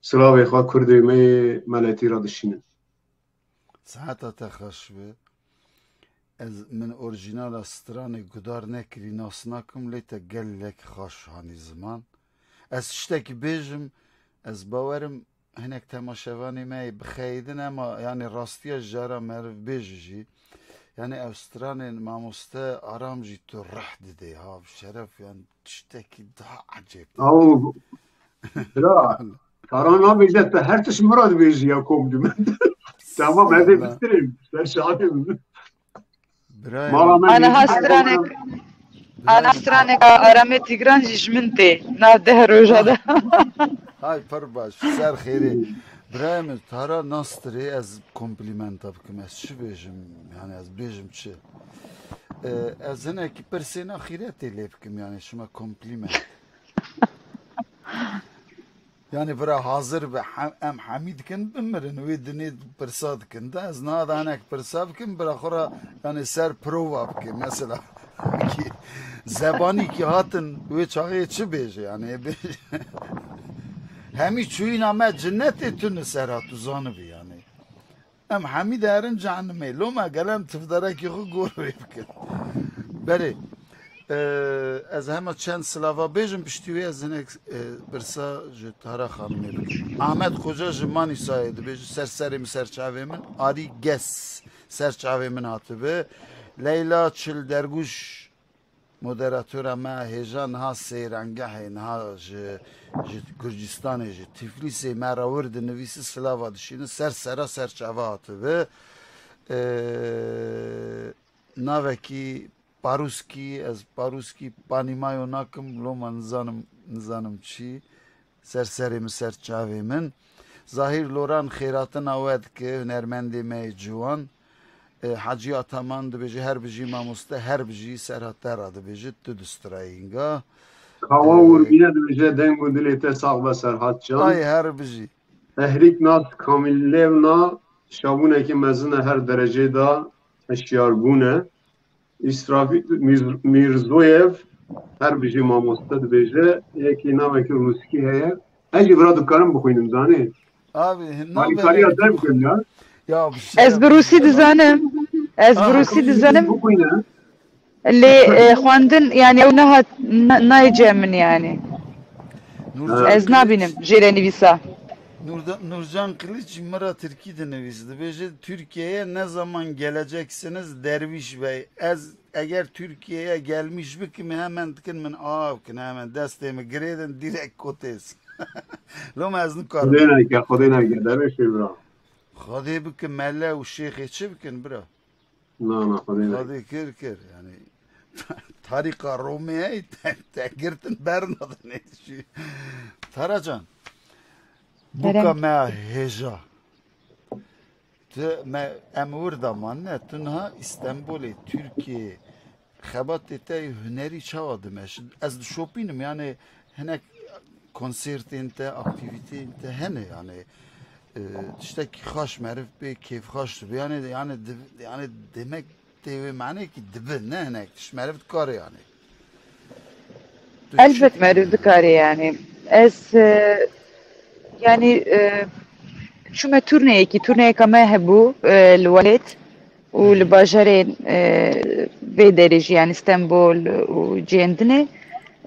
Silavê xwe kurdê me yê Meletî re dişînin. Saeta te xweş be. Ez, min orîjînala stranê guhdar nekirî, nas nakim, lê te gelek xweş hanî ziman. Ez tiştekî bêjim, ez bawerim hinek temaşevanê me yê bixeyidin, ema, yanî, rastiya ji cara meriv bêje jî. Yanî, ev stranên mamoste Aram jî tu rih didê, ha, bi şeref, yanî, tiştekî daha ecêb. Aw, bira, Tara nabêje, te her tişt min re dibêjî ya kom dime. Tamam, ez ê bistirêm, ser şadê min. Birayê Mala min. Me Ana ha stranek, ana stranek Aramê Tîgran jî ji min tê. Na deh roja de. Hay pir baş, ser xêrê. Birayê min, Tara nastirê, ez komplîmenta bikim, ez çi bêjim, yanî ez bêjim çi? Ee, ez hinekî pirsên axîretê lê bikim, yanî şima komplîment. Yanî bira hazir be, hem, em hemî dikin bimirin, wê dinê pirsa dikin. De ez niha de hinek pirsa bikim, bira xwe re, yanî ser prova bikim. Mesela, ki zebanî ki hatin, wê çaxê çi bêje, yanî bêje. Hemî çûyîna me cinnetê tune ser hat, tu zanibî, yanî. Em hemî derin cehenimê. Loma gel em tifderekî xwe gor wê bikin. Belê. E, ez hema çend silava bêjim, piştî wê ez hinek, e, pirsa ji Tara Xanimê bikim. Ahmet Koca ji Manîsayê dibêje, ser serê min, ser çavê min. Arî Ges ser çavê min hatibi. Leyla Çil Derguş Moderatora me hêja niha seyrengehê, niha ji, ji Gurcistanê, ji Tiflîsê me re wir dinivîsi, silava dişînin, ser sera ser çava hatibi. Ee, navekî Paruskî, ez Paruskî panîmayo nakim, loma nizanim, nizanim çi. Ser serê min, ser çavê min. Zahîr Loran xêratina we dike, hunermendê me yê ciwan. E, Hecî Ataman dibêje, her bijî mamoste, her bijî Serhat te re dibêje, tu distirayî hinga. Kawa E, Urbîne dibêje, deng û dilê te sax be Serhat can. Ay her bijî. Ehrîk Nas Kamîllevna, şabûneke mezin e, her derecê de hişyarbûn e. Îsrafîl Mîr-, Mîrzoyev, her bijî mamoste dibêje, yekî navekî rûskî heye. Ez jî vira dikarim bixwînim, zanî? Abi, Alîkariya navê derbikim ya. Ya, bir şey Ez bi yap. Rûsî dizanim. Ez bi Ha, Rûsî tamam. Dizanim. Bixwîne. Lê, e, xwendin, yani, ew nehat, na-, nayê cem min, yani. Nurcan Ha. Ez Kılıç, nabînim jêre nivîsa. Nurda-, Nurcan Kılıç min re tirkî dinivîs. Dibêje, "Türkiye'ye ne zaman geleceksiniz Derviş Bey? Ez, eger Türkiye'ye gelmiş bikim, hemen dikin min av kin, hemen destê min girêdin, direkt kotês." Loma ez nikarim. Xwedê neke, Xwedê neke, dervêşê bira. Xwedê bikin mele û şêxê çi bikin, bira? Na, na, Xwedê neke. Xwedê kir, kir, yani. Tarîka Romê hey, te, te girtin bernadin. Taracan, buka Kerem. Me hêja. Tu me, em wir de manine, tu niha Îstenbolê, Tirkiyeyê, xebatê te yê hunerî çawa dimeşin? Ez dişopînim, yani hinek konsertên te, aktîvîteyên te hene, yani, e, tiştekî xaş meriv pê kêfxaş dibe, yani, yani, div-, yani demek tê wê manekî dibe, ne hinek tişt meriv dikare, yani. Tu Elbet çi- meriv dikare, yani. Ez, e, yani, e, çûme turneyekî, turneyeka me hebû, e, li welêt û li bajarên, e, vê derê jî, yani Stenbol û cihên dinê.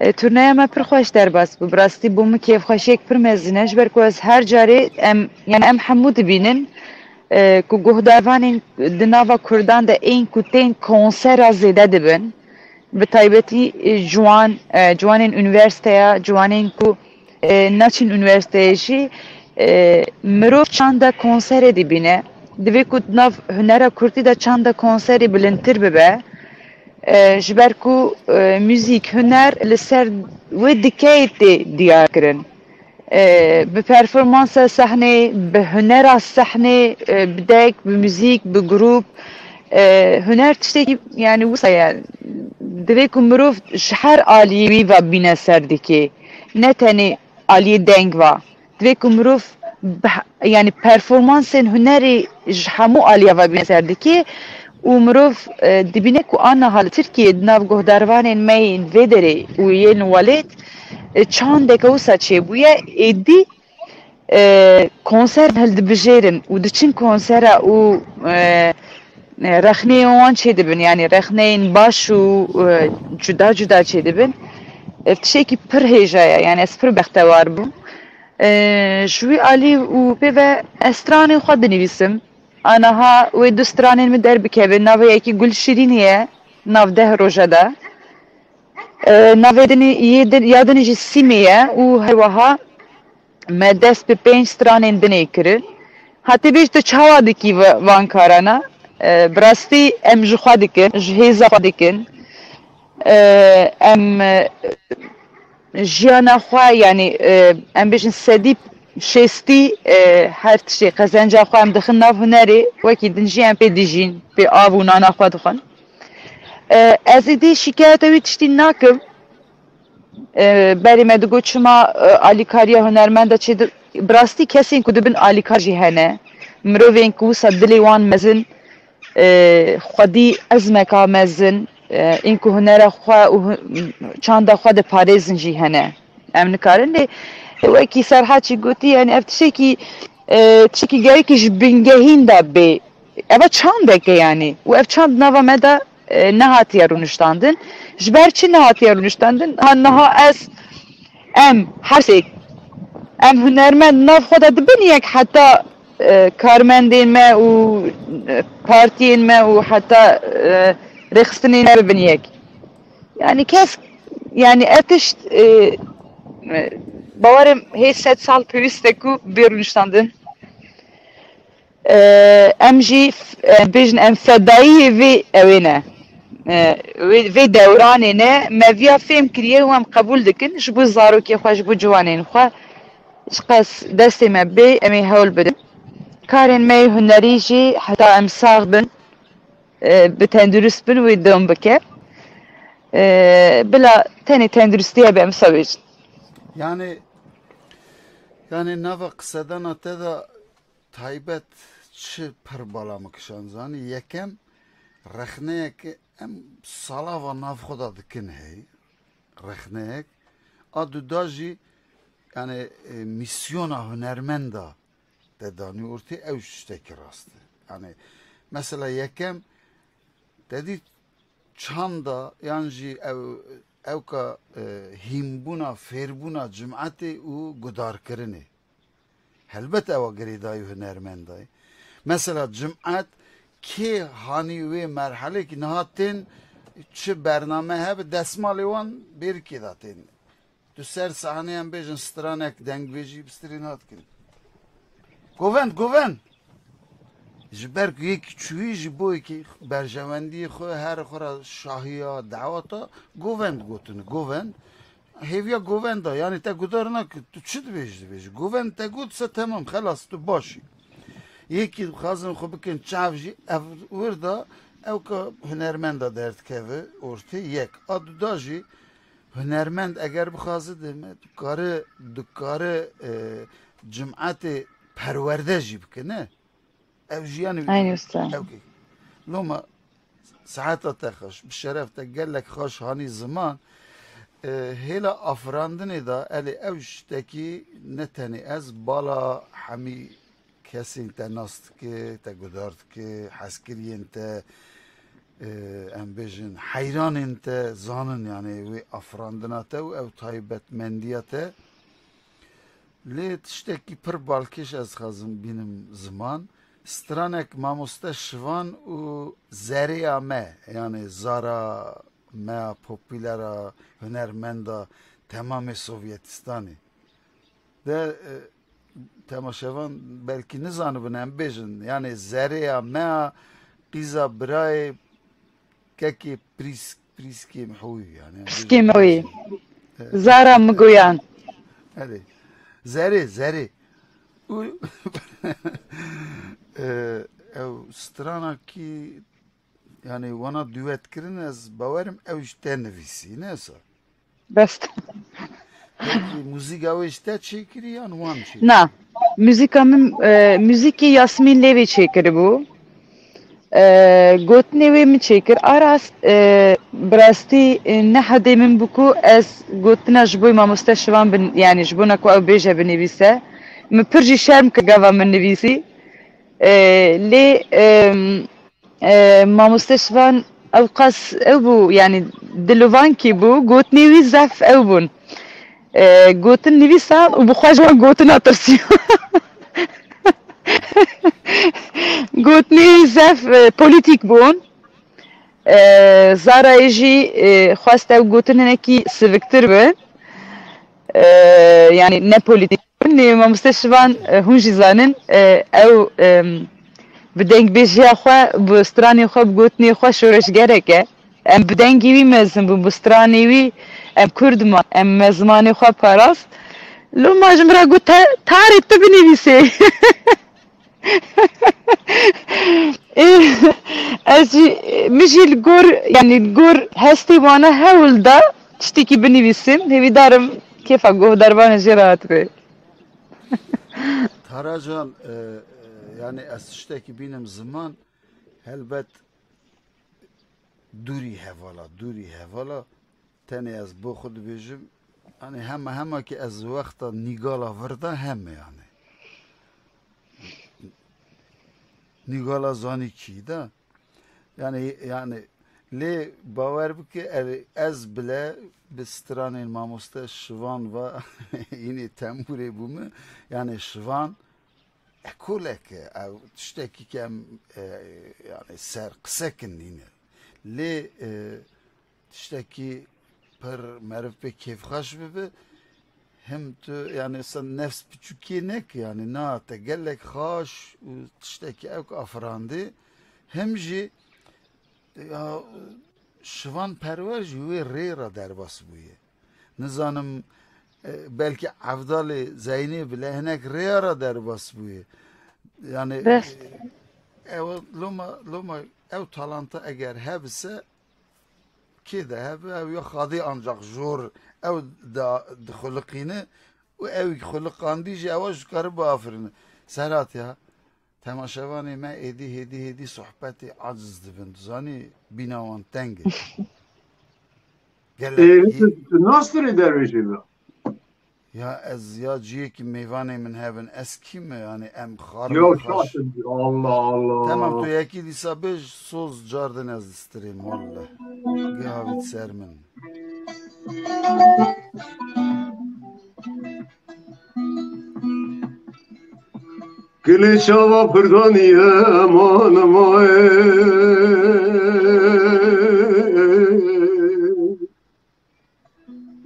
E, turneya me pir xweş derbas bû. Bi rastî bû min kêfxweşiyek pir mezin e, ji ber ku ez her carê em, yani em hemû dibînin, e, ku guhdarvanên di nava Kurdan de ên ku tên konsera zêde dibin. Bi taybetî, e, ciwan, e, ciwanên unîversîteya, ciwanên ku, e, naçin unîversîteyê jî, e, mirov çanda konserê dibîne. Divê ku di nav hunera kurdî de çanda konserê bilindtir bibe. E, ji ber ku, e, muzîk, huner li ser wê dikeyê tê diyar kirin. E, bi performansa sehnê, bi hunera sehnê, e, bi dek, bi muzîk, bi grûp, e, huner tiştekî, yani, wisa ye. Divê ku mirov ji her aliyê wî ve bîne ser dikê. Ne tenê aliyê deng ve. Divê ku mirov bi he-, yani, performansên hunerî ji hemû aliya ve bîne ser dikê û mirov, e, dibîne ku aniha li Tirkiyeyê di nav guhdarvanên me yên vê derê û yên welêt, e, çandeke wisa çêbûye, êdî, e, konser hildibijêrin û diçin konsera û, e, e, rexneyên wan çêdibin, yani rexneyên baş û, e, cuda cuda çêdibin. Ev tiştekî pir hêja ye, yani ez pir bextewar bûm. E, ji wî alî û pê ve ez stranên xwe dinivîsim. Aniha wê du stranên min derbikevin. Navê yekî Gul Şîrînî ye, nav deh roja de. E, navê dinê, yê din, ya dinê jî Sîmê ye û her wiha me dest bi pênc stranên dinê kirin. Hatê bêj tu çawa dikî va-, van karana? E, bi rastî em ji xwe dikin, ji hêza xwe dikin. E, em, e, jiyana xwe, yanî, e, em bêjin sedî şêstî, e, her tiştê qezenca xwe em dixin nav hunerê, wekî din jî em pê dijîn, pê av û nana xwe dixwin. E, ez êdî şîkayeta wî tiştî nakim. E, berê me digot çima, e, alîkariya hunermenda çê di-, bi rastî kesên ku dibin alîkar jî hene. Mirovên ku wisa dilê wan mezin, e, xwedî ezmeka mezin, e, ên ku hunera xwe û hu-, çanda xwe diparêzin jî hene. Em nikarin lê wekî Serhat jî gotî, yani ev tiştekî, e, tiştekî gerekî ji bingehîn de bê. Eva çandek e yani. Û ev çand nava me de, e, nehatiye rûniştandin. Ji ber çi nehatiye rûniştandin? Ha niha ez, em, her sê, em hunermend nav xwe de dibin yek heta, e, karmendên me û, e, partiyên me û heta, e, rêxistinên me bibin yek. Yani kes, yani ev tişt, e, e, bawerim hê sed sal pêwîst e ku bê rûniştandin. E, em jî, e, bêjin em fedayiyê vê ewê ne. E, vê, vê dewranê ne. Me viya fêm kiriye û em qebûl dikin. Ji bo zarokê xwe, ji bo ciwanên xwe çiqas destê me bê, em ê hewl bidin. Karên me yê hunerî jî heta em sax bin, e, bi tendurist bin wê dewam bike. E, bila tenê tenduristî hebe em wisa bêjin. Yani, yani nava qisedana te de taybet çi pir bala min kişand zanî. Yekem, rexneyek em salava nav xwe de dikin hey. Rexneyek. A duda jî, yani, e, mîsyona hunermenda te danî ortê, ew tiştekî rast e. Yani, mesela yekem, te dî çanda yan jî ew, ewka, e, hînbûna, fêrbûna cimetê û gudarkirinê. Helbet ewa girêdayî hunermenda ye. Mesela cimet kê hanî wê merhelekî niha tên çi bername hebe destmalê wan bêrikê de tên. Tu ser sahnê em bêjin stranek dengbêjî bi strî nadikin. Govend, govend! Ji ber ku yek çûyî ji bo yekî berjewendiyê xwe her xwe re şahiya daweta govend gotin. Govend, hêviya govenda, yani te gudar nake, tu çi dibêjî, dibêjî. Govend te got se, temam, xelas, tu baş î. Yekî dixwazin xwe bikin çav jî, ev wir de ewka hunermenda derdikeve ortê yek. A duda jî hunermend eger bixwaze deme, dikare, dikare, e, cimetê perwerde jî bike, ne? Ev jî yani Aynı usta. Ew kê. Loma saeta te xweş, bi şeref te gelek xweş hanî ziman. E, hêla afirandinê de elê ew tiştekî ne tenê ez, bala hemî kesên te nas dike, te gudar dike, hezkiriyên te, e, em bêjin heyranên te zanin, yani wê afirandina te û ew taybetmendiya te. Lê tiştekî pir balkêş ez dixwazim bînim ziman. Stranek mamoste Şivan û zerêya me, yani zara me ya popûlera hunermenda temamê Sovyetistanê. De, e, temaşevan belkî nizanibin, em bêjin, yani zerêya me ya qîza birayê kekê prîsk, prîskê mihûyî, yani. Prîskê mihûyî. Evet. Zara migoyan. Erê. Zerê, zerê. Û, e, ew stranakî, yani wana duet kirin, ez bawerim ew ji te nivîsî, ne sa? Bes. Peki muzîka wê ji te çêkirî yan wan çêkirî? Na. Muzîka min, e, muzîkê Yasmîn Lêvî çêkiribû. E, gotinê wê min çêkir. A rast, e, bi rastî, e, ne hedê min bû ku ez gotina ji bo mamoste Şivan bin, yani ji bona ku ew bêje binivîse. Min pir jî şerm kir gava min nivîsî. E, lê, e, e, mamoste Şivan ew qas ew bû, yani dilovankî bû, gotinê wî zef ew bûn. E, gotin nivîsan û bi xwe ji wan gotina tirsiya. Gotinê wî zef, e, polîtîk bûn. E, Zarayê jî, e, xwest ew gotin hinekî siviktir bi. E, yani ne polîtîk. Lê mamoste Şivan, e, hûn jî zanin, e, ew, e, bi dengbêjiya xwe, bi stranê xwe, bi gotinê xwe şoreşgerek e. Em bi dengê wî mezin bûn, bi stranê wî em kurd man, em me zimanê xwe parast. Loma ji min re got, "Te, tarê tu binivîsê." Ez jî, min jî li gor, yani li gor hestê wana hewl da tiştekî binivîsim. Hêvîdar im kêfa guhdarvanê jê rahat be. Taracan, e, e, yani ez tiştekî bînim ziman, helbet dûrî hevala, dûrî hevala, tenê ez bo xwe dibêjim, yani hema hema ki ez wexta nîgala vir da heme yani. Nîgala zanî kî da. Yani, yani lê bawer bike, er, ez bile bi stranên mamoste Şivan va, yine tembûrê bûme, yani Şivan ekolek e, ew tiştekî ke em, e, yani ser qise kin nîne. Lê, e, tiştekî pir meriv pê kêfxweş bibe, him tu, yani, sen nefs piçûkiyê neke, yani, na, te gelek xaş û tiştekî ewk afirandî, him jî, ya, Şivan Perwer jî wê rê re derbas bûye. Nizanim, e, belkî Evdalê Zeynê bile hinek rêya re derbas bûye. Yani, Bes. e, ew loma, loma ew talanta eger hebise, kê de hebe, ew ya Xadê ancak jor ew da dixuliqîne û ew xuliqandî jî ewa ji kare biafirine. Serhat ya, temaşevanê me êdî hêdî hêdî sohbetê aciz dibin. Tu zanî bîna wan teng e. Gelek Ê, hê- tu, tu nastirê dervêşê de? Ya ez ya ciyekî mêvanê min hebin, ez kî me, yani em xar Ya me xaş. Şaşın, Allah Allah. Tamam, tu yekî dîsa bêj, soz cardin ez distirêm, wallah. Geh havît ser min. Gilê çava pirdaniye, eman, eman.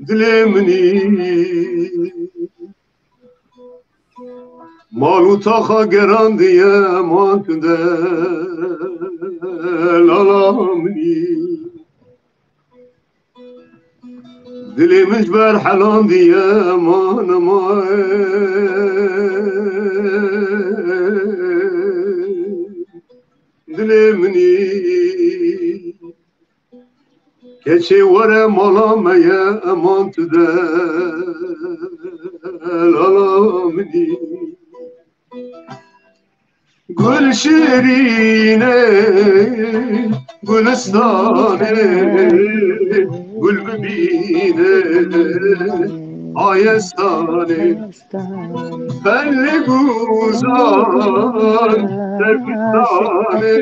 Dilê minî, mal û taxa gerandiye, eman, tu de, lala minî. Dilê min ji ber helandiye, eman, eman. Dilê minî. Keçê were mala me ye, eman, tu de, lala minî. Gul şirîne, gulistanê, gul bibîne, ayestanê. Belê guzan, serpistanê,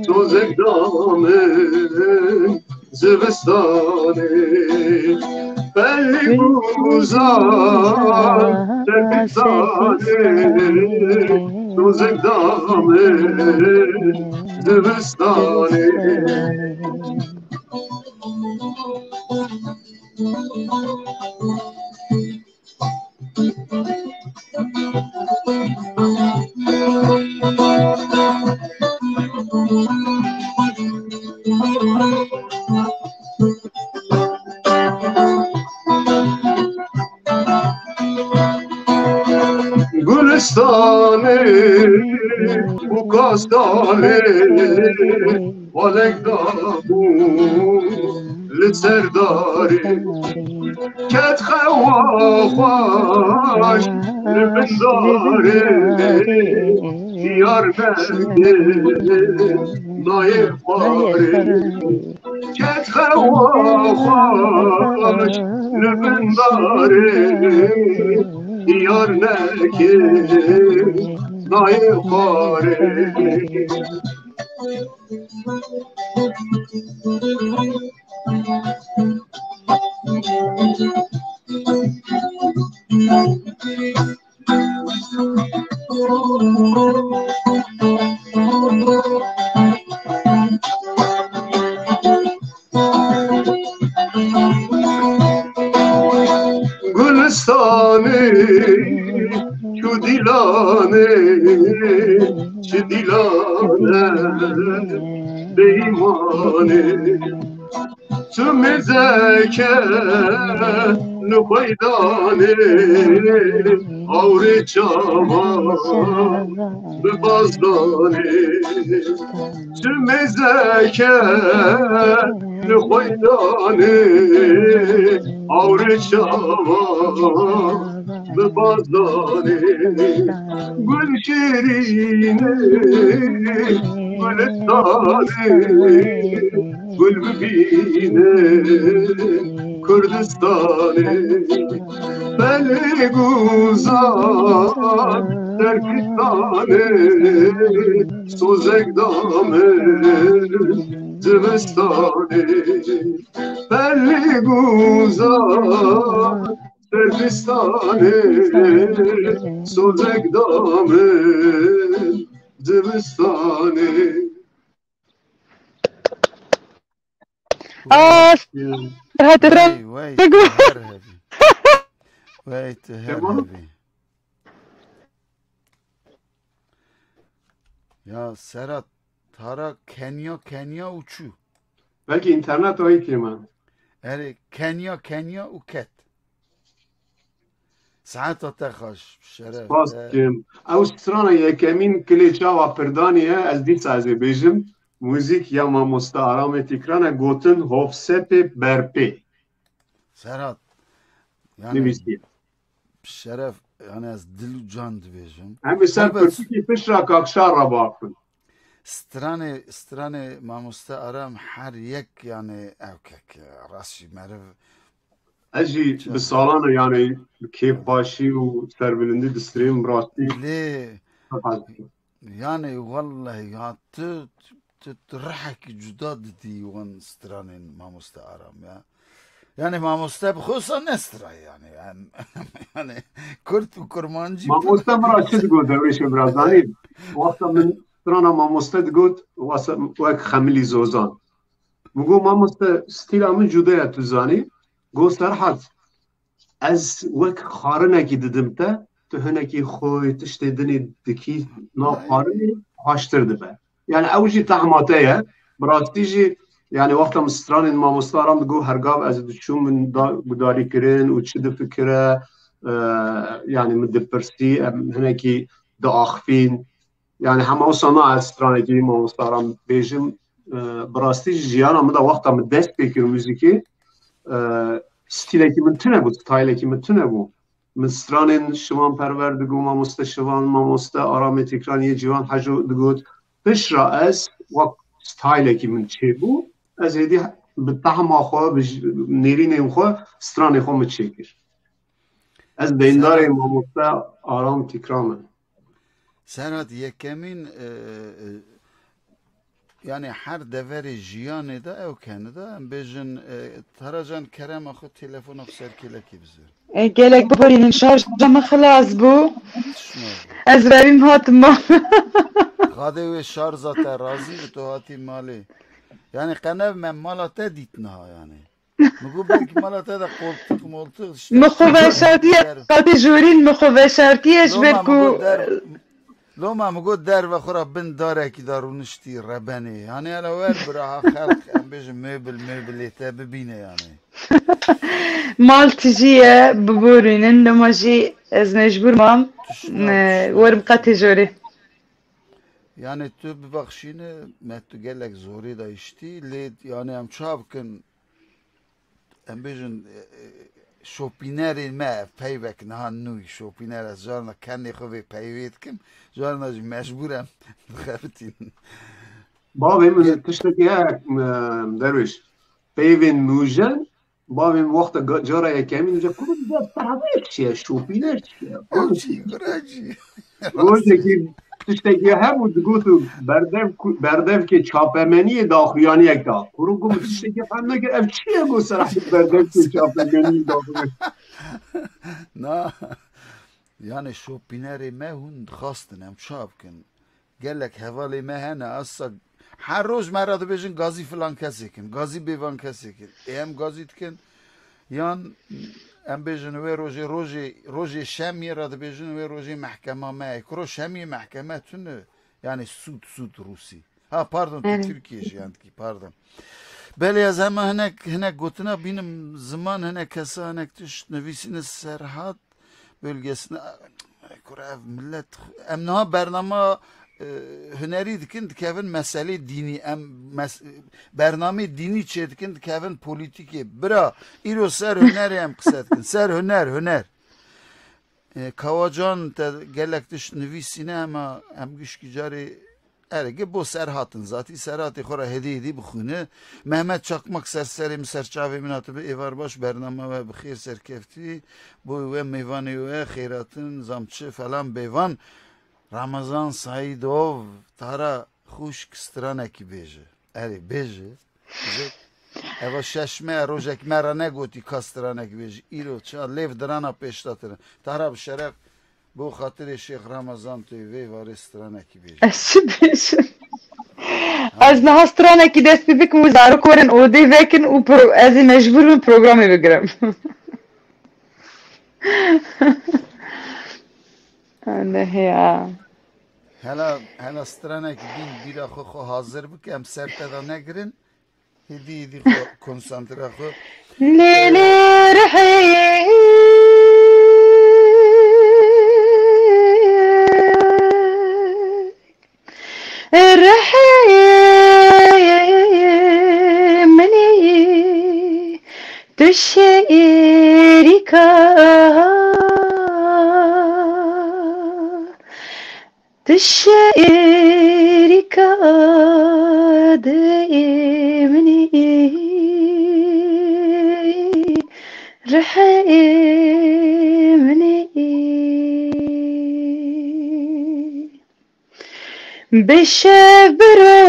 sozek damin, zivistanê. Belê guzan, serpistanê, sozek damin, zivistanê. Gulistanê û kastanê, walek dabû li ser darê. Ket xewa xweş li bin darê, diyar neke nayê xwarê. Ket xewa xweş li bin darê, diyar neke nayê xwarê. Gulistanê, çu dîlanê, çi dîlane bêîmanê. Tu mêzeke li xweydanê, awrê çavan bi bazdanê. Tu mêzeke li xweydanê, awrê çavan bi bazdanê. Gul şirînê, gulistanê, gul bibîne Kurdistanê. Belê guzan, serpistanê, sozek damin zivistanê. Belê guzan, serpistanê, sozek damin zivistanê. Aa, Serhat Eren. Wey, wey, tu her hevî. Wey, tu her hevî. Ya Serhat, tara Kenya, Kenya û çû. Belkî înternet ayî kême. Erê, Kenya, Kenya û ket. Saeta te xweş, Şeref. Spas dikim. Ew strana yekemîn Kilê Çawa Pirdanî ye, ez dîsa ez ê bêjim. Muzîk ya mamoste Aramê Tîkran e, gotin Hofsepê Berpê. Serhat, yani Nivîsiye. Şeref, yani ez dil û can dibêjim. Em ê ser Helbet. Pirtûkê pişt re Kakşar re biaxivin. Stranê, stranê mamoste Aram her yek yani ew kek, rast jî meriv. Ez jî Çi? Bi salan e yani kêfxweşî û serbilindî distrêm rastî. Lê yani wellehî ya tu, tu, tu rihekî cuda didî wan stranên mamoste Aram ya. Yani mamoste bi xwe wisa ne stra yani. Yani, yani kurt û kurmancî. Mamoste min ra çi digot Derwêşê bira zanî? Wexta min strana mamoste digot, wasa wek Xemilî Zozan. Min got, mamoste, stîla min cuda ye, tu zanî. Got, Serhat, ez wek xarinekî didim te, tu hinekî xwe tiştê dinê dikî nav xarinê, xweştir dibe. Yani ew jî tehma te ye. Bi rastî jî, yani wexta min stranên mamoste Aram digot, her gav ez diçûm min da gudarî kirin û çi difikire, e, yani min dipirsî, em hinekî diaxivîn. Yani hema wisa na ez stranekî mamoste Aram bêjim, e, bi rastî jî jiyana min de wexta min dest pê kir muzîkê, e, stîlekî min tune bû, stylekî min tune bû. Min stranên Şivan Perwer digot, mamoste Şivan, mamoste Aramê Tîkran yê Cîvan Heco digot. Pişt re ez wek stylekî min çêbû, ez êdî bi tehma xwe, bi j-, nêrînên xwe stranê xwe min çêkir. Ez deyndarê Serhat. Mamoste Aram Tîkran me. Serhat yekemîn, e, e, yani her deverê jiyanê de ew kene de, em bêjin, e, Taracan kerema xwe telefona xwe ser kêlekê bizir. E, gelek biborînin, şarja min xilas bû. Tişt nabû. Ez revîm hatim ma. Xadê wê şarja te razî bi, tu hatî malê. Yani qenev me mala te dît niha yani. Min got belkî mala te de qoltiq moltiq işte. Min xwe veşartiye, qatê jorîn min xwe veşartiye ji ber ku Loma min got der-, loma min got derve xwe re bin darekî de rûniştî rebenê. Yani hele wer bira ha xelq em bêjin möbil, möbilê te bibîne yani. Mal tijî ye, biborînin, loma jî ez mecbûr mam. Tişt nabî, tişt nabî. Werim qatê jorê. Yani tu bibaxşîne, me tu gelek zorê de iştî, lê yani em çawa bikin? Em bêjin, e, e, şopînerên me, ev peyvek niha nû yî, şopîner, ez carna kenê xwe vê peyvê dikim, carna jî mecbûr em dixebitînin. Bavê min Gel- tiştekî heye, e, Derwêş. Peyvên nûjen, bavê min wexta ga-, cara yekemîn dibêje, "Kuro, dibêje, Serhat, ev çi ye? Şopîner çi ye?" Ev çi, kuro, ev çi? Rojekî tiştekî hebû, digot û berdev ku-, berdevkê çapemeniyê daxuyaniyek da. Kuro got, "Min tiştekî fehm nekir, ev çi ye?" Got, "Serhat, berdevkê çapemeniyê daxuyaniyek." Na, yani şopînerê me hûn dixwastin em çawa bikin? Gelek hevalê me hene, asa her roj me re dibêjin gazî filan kesê kin, gazî bêvan kesê kin. Ê em gazî dikin, yan em bêjin wê rojê, rojê, rojê şemiyê re dibêjin wê rojê mehkema me ye. Kuro şemiyê mehkeme tune, yani sûd, sûd rûsî. Ha, pardon, tu Evet. Tirkiye jiyan dikî, pardon. Belê ez hema hinek, hinek gotina bînim, ziman hinek kesa hinek tişt nivîsîne Serhat bölgesine. Ay, kura ev millet, em niha bernama, e, hunerî dikin, dikevin meselê dînî, em mes-, bernamê dînî çê dikin, dikevin polîtîkê. Bira, îro ser hunerê em qise dikin. Ser huner, huner. E, Kawacan te gelek tişt nivîsîne, hema em gişkî carê erê, gi bo Serhat in zatî, Serhatê xwe re hêdî hêdî bixwîne. Mehmet Çakmak ser serê min, ser çavê min hatibe, êvar baş, bernama we bi xêr serkeftî, bo we mêvanê we xêratin, zamçi, felan bêvan. Ramazan Saîdov, Tara xwişk stranekî bêje. Erê, bêje. Eva şeş me, rojek me re negotî ka stranek bêjî. Îro ça lêv dirana pêşta tine. Tahra bi şeref, bo xatirê Şêx Ramazan tu vê varê stranekî bêjî. Ez çi bêjim? Ez niha stranekî dest pê bikim û zarok werin odê vekin û pro-, ez ê mecbûr bim programê bigirim. Ande ya. Hela, hela stranek bîn bîra xwe, xwe hazir bike, em ser te de negirin. Hêdî hêdî xwe konsantre xwe. Lê lê rihê, rihê minî tu şêrîka, tu şêrîka dilê minî, rihê minî. Bi şev bi roj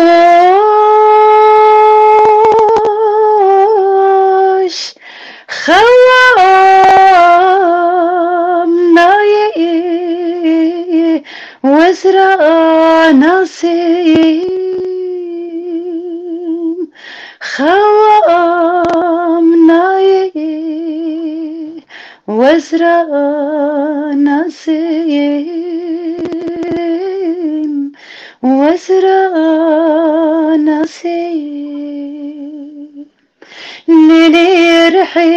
xewa nayê, wezra nasêm xewa nayê. Wezra nasêm, wezra nasêm. Lê lê rihê,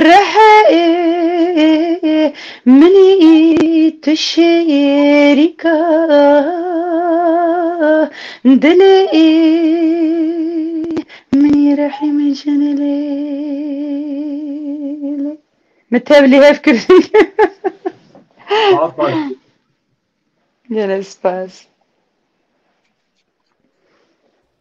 rihê minî tu şêrîka dilê Min rehî min jenê lê lê. Min tev lê hev kirin. Aferin. Gelek spas.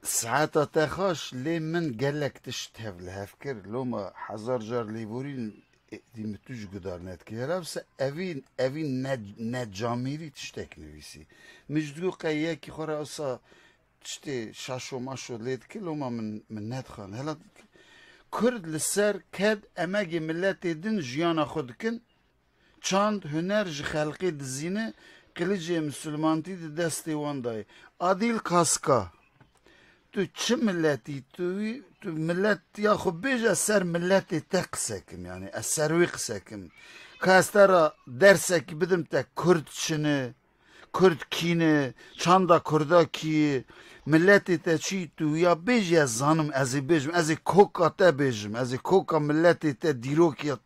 Saeta te xweş, lê min gelek tişt tev li hev kir. Loma hezar car lêborîn, e, dî min tu ji gudar nedikir. Hera wisa evî, evî ne, ne camîrî tiştek nivîsî. Min ji digo qey yekî xwe re wisa tiştê şaşo maşo lê dikir, loma min, min nedixwend. Hela Kurd li ser ked emegê miletê din jiyana xwe dikin, çand, huner ji xelkê dizîne, qilicê misilmantî di destê wan de ye. Adîl Kaska, tu çi miletî, tu wî, tu miletiya xwe bêje, ez ser miletê te qise kim, yanî ez ser wî qise kim. Ka ez te re dersekî bidim te Kurd çi ne, Kurd kî ne, çanda Kurda kî ye, miletê te çi, tu ya bêjî, ez zanim, ez ê bêjim, ez ê koka te bêjim, ez ê koka miletê te, dîrokiya,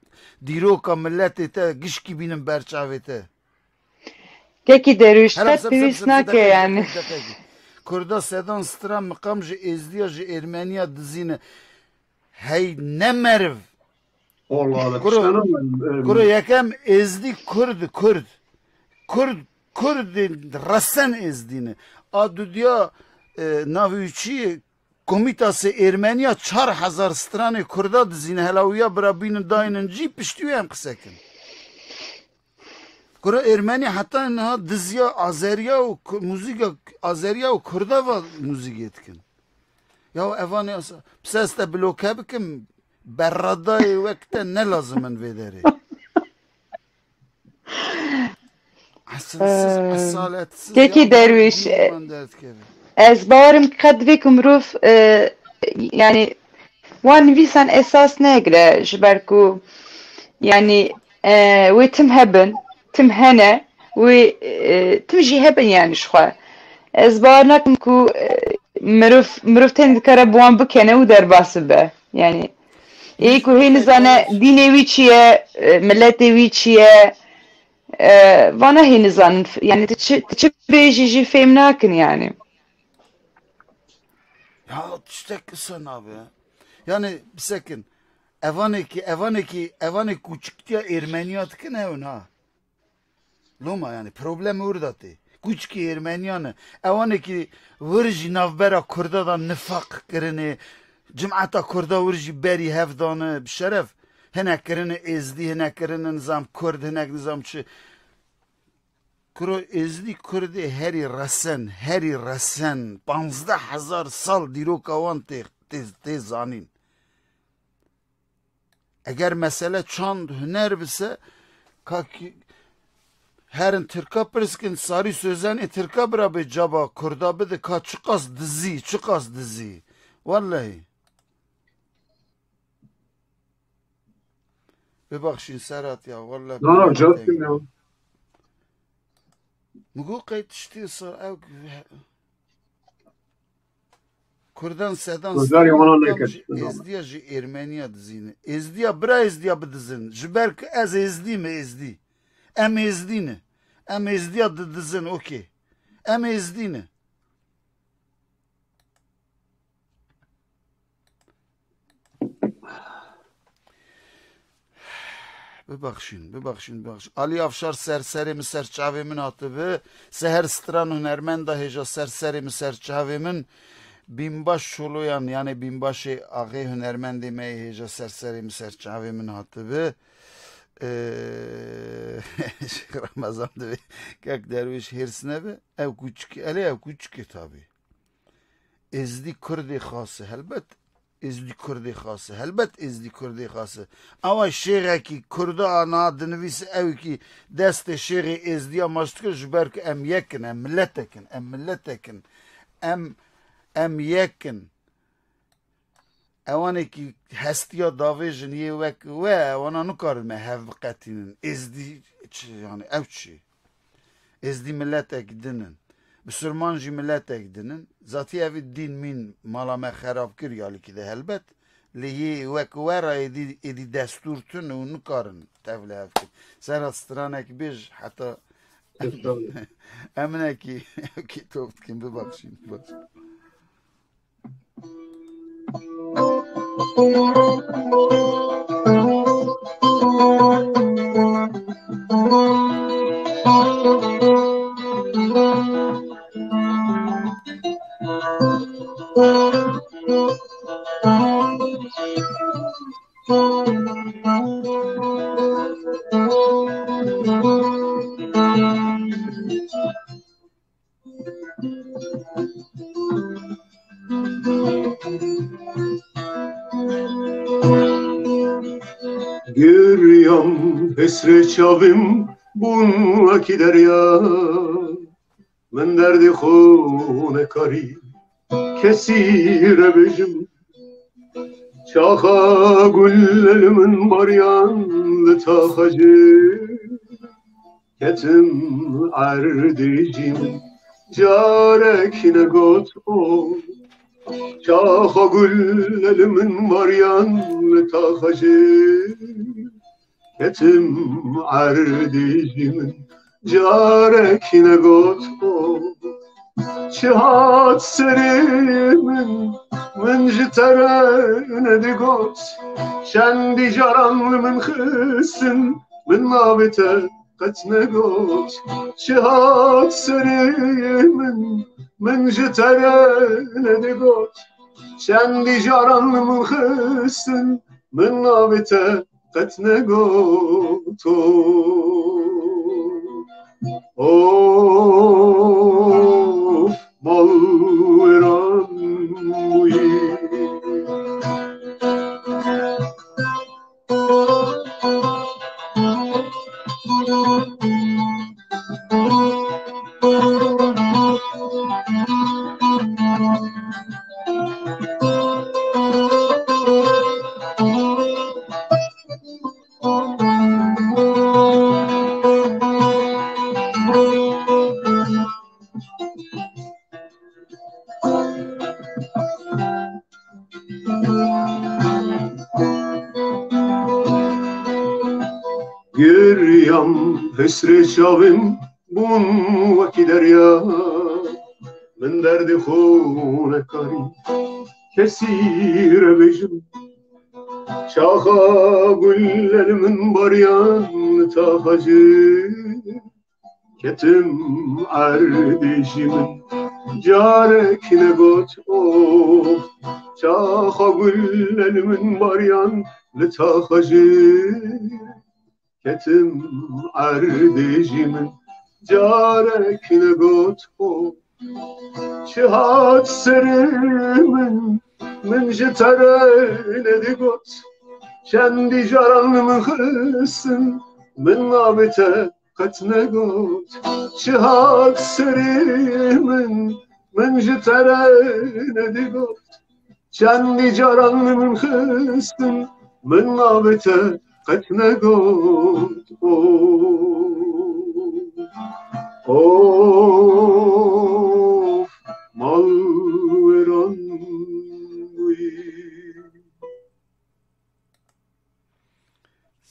dîroka miletê te gişkî bînim ber çavê te. Kekî Derwîş, qet pêwîst nake yanî. Kurda sedan stran miqam ji Êzdiya, ji Ermeniya dizîne. Hey ne meriv. Allah Allah. Kuro, Kuşlarım var. Kuro yekem Êzdî Kurd, Kurd. Kurd, Kurd resen Êzdî ne. A dudiya, e, navê wî çi ye? Komîtasê Ermeniya çar hezar stranê Kurda dizîne, hela wîya bira bînin daynin cî, piştî wî em qise kin. Kuro Ermenî heta niha diziya Azeriya û ku-, muzîka Azeriya û Kurda va muzîkê dikin. Ya evanê asa, pise ez te bloke bikim, berradayê wek te ne lazim in vê derê. Esilsiz, Ee, esaletsiz Kekî ya, Derwîş, bînî e, man derdikeve. Ez bawerim ki qet divê ku mirov, e, yani wan nivîsan esas negire, ji ber ku yani, e, wê tim hebin, tim hene, wê, e, tim jî hebin yani ji xwe. Ez bawer nakim ku, e, mirov, mirov tên dikare bi wan bikene û derbas bibe. Yani ê ku hê nizane dînê wî çi ye, e, miletê wî çi ye, e, vana hê nizanin. Yani tu çi, tu çi bêjî jî fêm nakin yani. Ya tiştek kisa nabe. Yani bisekin. Evanekî, evanekî, evanê kûçiktiya Ermeniya dikin hewin ha. Loma yani problem orada tê. Kûçikî Ermeniya ne. Evanekî wir jî navbera Kurda da nifaq kirine. Cimata Kurda wir jî berî hev dane. Bi şeref. Hinek kirine Êzdî, hinek kirine nizam Kurd, hinek nizam çi. Kuro Êzdî Kurdê herî resen, herî resen, panzdeh hezar sal dîroka wan tê, tê, tê zanîn. Eger mesele çand huner bise, ka ki-, Herin Tirka pirskin, Sarî Sözen ê Tirka bira bê caba Kurda bide ka çiqas dizî, çiqas dizî. Wellehî. Bibaxşîn Serhat ya, welleh. No, no, joking ya. Min got qey tiştê sar ew Kurdan sedan Kurdan sal yaman tam neket, ji Kurdan. Êzdiya ji Ermeniya dizîne. Êzdiya, bira Êzdiya bidizin. Ji ber ku ez Êzdî me, Êzdî. Em Êzdî ne. Em Êzdiya didizin, okey. Em Êzdî ne. Bibaxşîn, bibaxşîn, bibaxşîn. Alî Afşar ser serê min, ser çavê min hatibi. Seher Stran hunermenda hêja ser serê min, ser çavê min. Bînbaş Şoloyan, yanê Bînbaşê axê hunermendê me yê hêja ser serê min, ser çavê min hatibi. Ee, Şêx Ramazan divê kek derwêş hêrs nebe. Ew kûçikê, elê ew kûçikê tabî. Êzdî Kurdê xas e, helbet. Êzdî Kurdê xas e, helbet Êzdî Kurdê xas e. Ewa şêxekî Kurda ana dinivîse ewkî destê şêxê Êzdiya maç dikir, ji ber ku em yek in, em miletek in, em miletek in. Em, em yek in. Ewanekî hestiya davêjin yê wek we, wana nikarin me hev biqetînin. Êzdî çi, yani ew çi? Êzdî miletek din in. Bisurman jî miletek din in. Zatî evî dîn mîn mala me xerab kir ya likî de helbet. Lê yê wek we re êdî, êdî destûr tune û nikarin tevli hev kin. Serhat stranek bêj heta Estağfurullah. Eminekî, kî top dikin, bibaxşîn, bibaxşîn. Giriyam hesrê çavim bûn wekî derya. Min derdê xwe nekarî kesî re bêjim. Çaxa gul li min bariyan li taxa jê. Ketim erdê jî min carekî negot o. Çaxa gul li min bariyan li taxa jê. Ketim erdê jî min carekî negot o. Çi hat serê min, min ji te re nedigot. Çendî caran li min xistin, min navê te qet negot. Çi hat serê min, min ji te re nedigot. Çendî caran li min xistin, min navê te qet negot. Of, mal wêran bûyî. Giriyam hesrê çavim bûn wekî derya. Min derdê xwe nekarî kesî re bêjim. Çaxa gul li min bariyan taxa jê. Ketim erdê jî min carekî negot of. Çaxa gul li min bariyan li taxa jê. Ketim erdê jî min carekî negot o. Çi hat serê min, min ji te re nedigot. Çendî caran li min xistin, min navê te qet negot. Çi hat serê min, min ji te re nedigot. Çendî caran min xistin, min navê te qet negot. Of, of, mal wêran bûyî.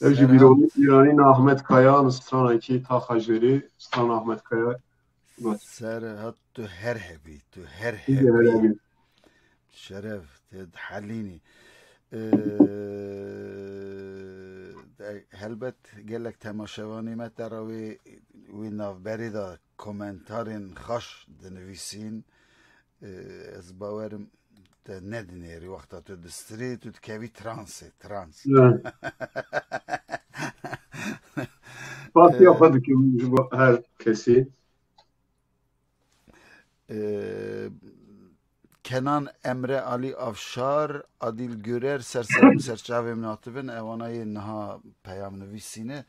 Ev jî Serhat. Bîranî, bîranîna Ahmet Kaya, stranekî taxa jêrî, stran Ahmet Kaya. Got. Serhat, tu her hebî, tu her hebî. Şeref, te dihelînî. Ee, de-, helbet gelek temaşevanê me te re wê, wê navberê de komentarên xweş dinivîsîn. Ee, ez bawerim te nedinêrî wexta tu distirî, tu dikevî transê, trans. Ya. Spasiya Ee, xwe dikim ji bo her kesî. Ee, Kenan Emre Ali Avşar, Adil Görer, ser ser, ser çavê min hatibin, ewana yê niha peyam nivîsîne.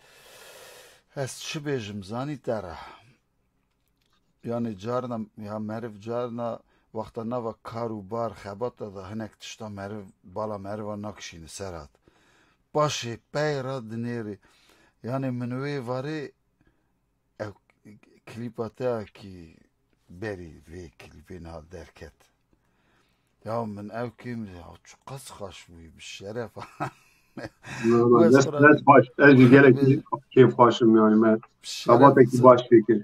Ez çi bêjim, zanî te re? Yani carna, ya meriv carna wexta nava kar û bar xebata da hinek tişta meriv, bala meriva nakişîne Serhat. Paşê pey re dinêrî. Yani min wê varê ev klîpa te ya kî berî vê klîpê niha derket. Ya min ew kêm ya çiqas xweş bûyî bi şeref. No, no, Wes dest, xura dest baş. Ez jî gelek kêf xweş im yani me. Bi şeref xebatekî baş çêkir.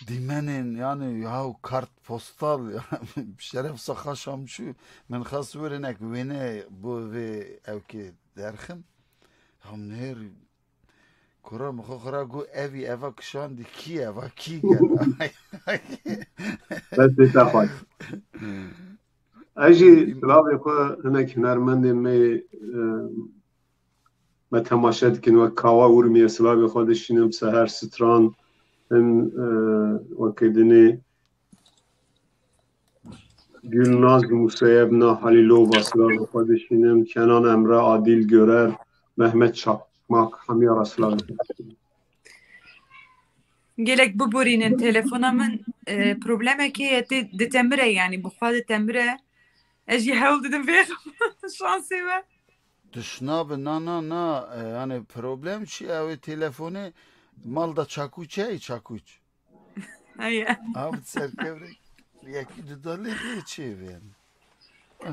Dîmenên yani ya kart postal ya bi şeref saxa şamçû min xas werinek wêne bo vê ew kê derxim. Ya min her Kura min xwe xwe ra got, "Evî eva kişandî kî eva kî gel?" Destê te xweş. Ez jî silavê xwe hinek hunermendên me, e, me temaşe dikin, wek Kawa Urmiyê silavê xwe dişînim, Seher Stran, hin, e, wekî dinê Gülnaz Museyevna Halilova, silavê xwe dişînim. Kenan Emre, Adil Görer, Mehmet Çakmak, hemiya re silavê xwe dişînim. Gelek biborînin telefona min, e, problemekê ye, tê ditemire, yanî bi xwe ditemire. Ez jî hewl didim vêxim şansê we. Tişt nabe, na, na, na, e, yani problem çi? Ew ê telefonê mal da çakûç e, çakûç. Heye. Abi serkevrê yekî dudalê vê çêvên.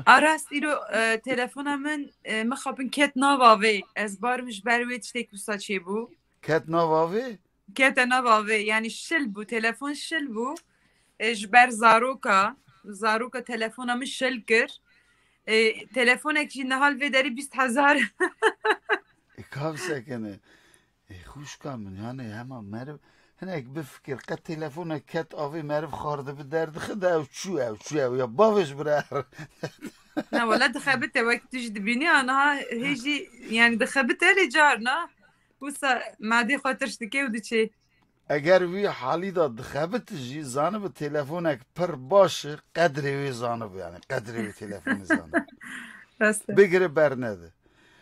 A rast îro, e, telefona min, e, mixabin ket nav avê. Ez barim ji ber wê tiştek wisa çêbû. Ket nav avê? Kete nav avê. Yani şil bû. Telefon şil bû. E, ji ber zaroka. Zaroka telefona min şil kir. E, telefonek jî niha li vê derî bîst hezar. E, kav sekene. Ê xwişka min, yani hema meriv hinek bifikir, qet telefonek ket avê meriv xardibi derdixe de ew çû, ew çû, ew ya bavê ji bira. Na wala dixebite, wek tu jî dibînî, aniha hê jî, yani dixebite lê carna wisa madê xwe tirş dike û diçê. Eger wî halî de dixebit jî, zanibi telefonek pir baş e, qedrê wê zanibi, yani qedrê wê telefonê zanibi. Rast e. Bigire bernede.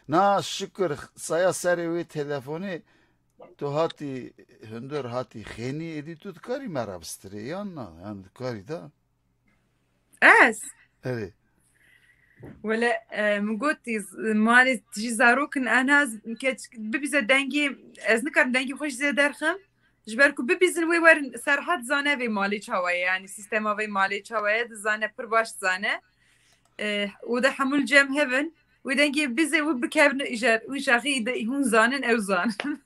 Na şikir saya serê wê telefonê tu hatî hundir hatî xênî, êdî tu dikarî me re bistirê yan na? Yan dikarî da? Ez? Erê. Wele, e, min gotî, z-, malê jî zarokin, en az keç bibîze dengê, ez nikarim dengê xwe jî zê derxim. Ji ber ku bibîzin wê werin Serhat zane vê malê çawa ye, yanî sîstema vê malê çawa ye, dizane, pir baş dizane. E, û de hemû li cem hev in. Wê dengê bizê û bikevin îjar. Wî şaxî de hûn zanin, ew zanin.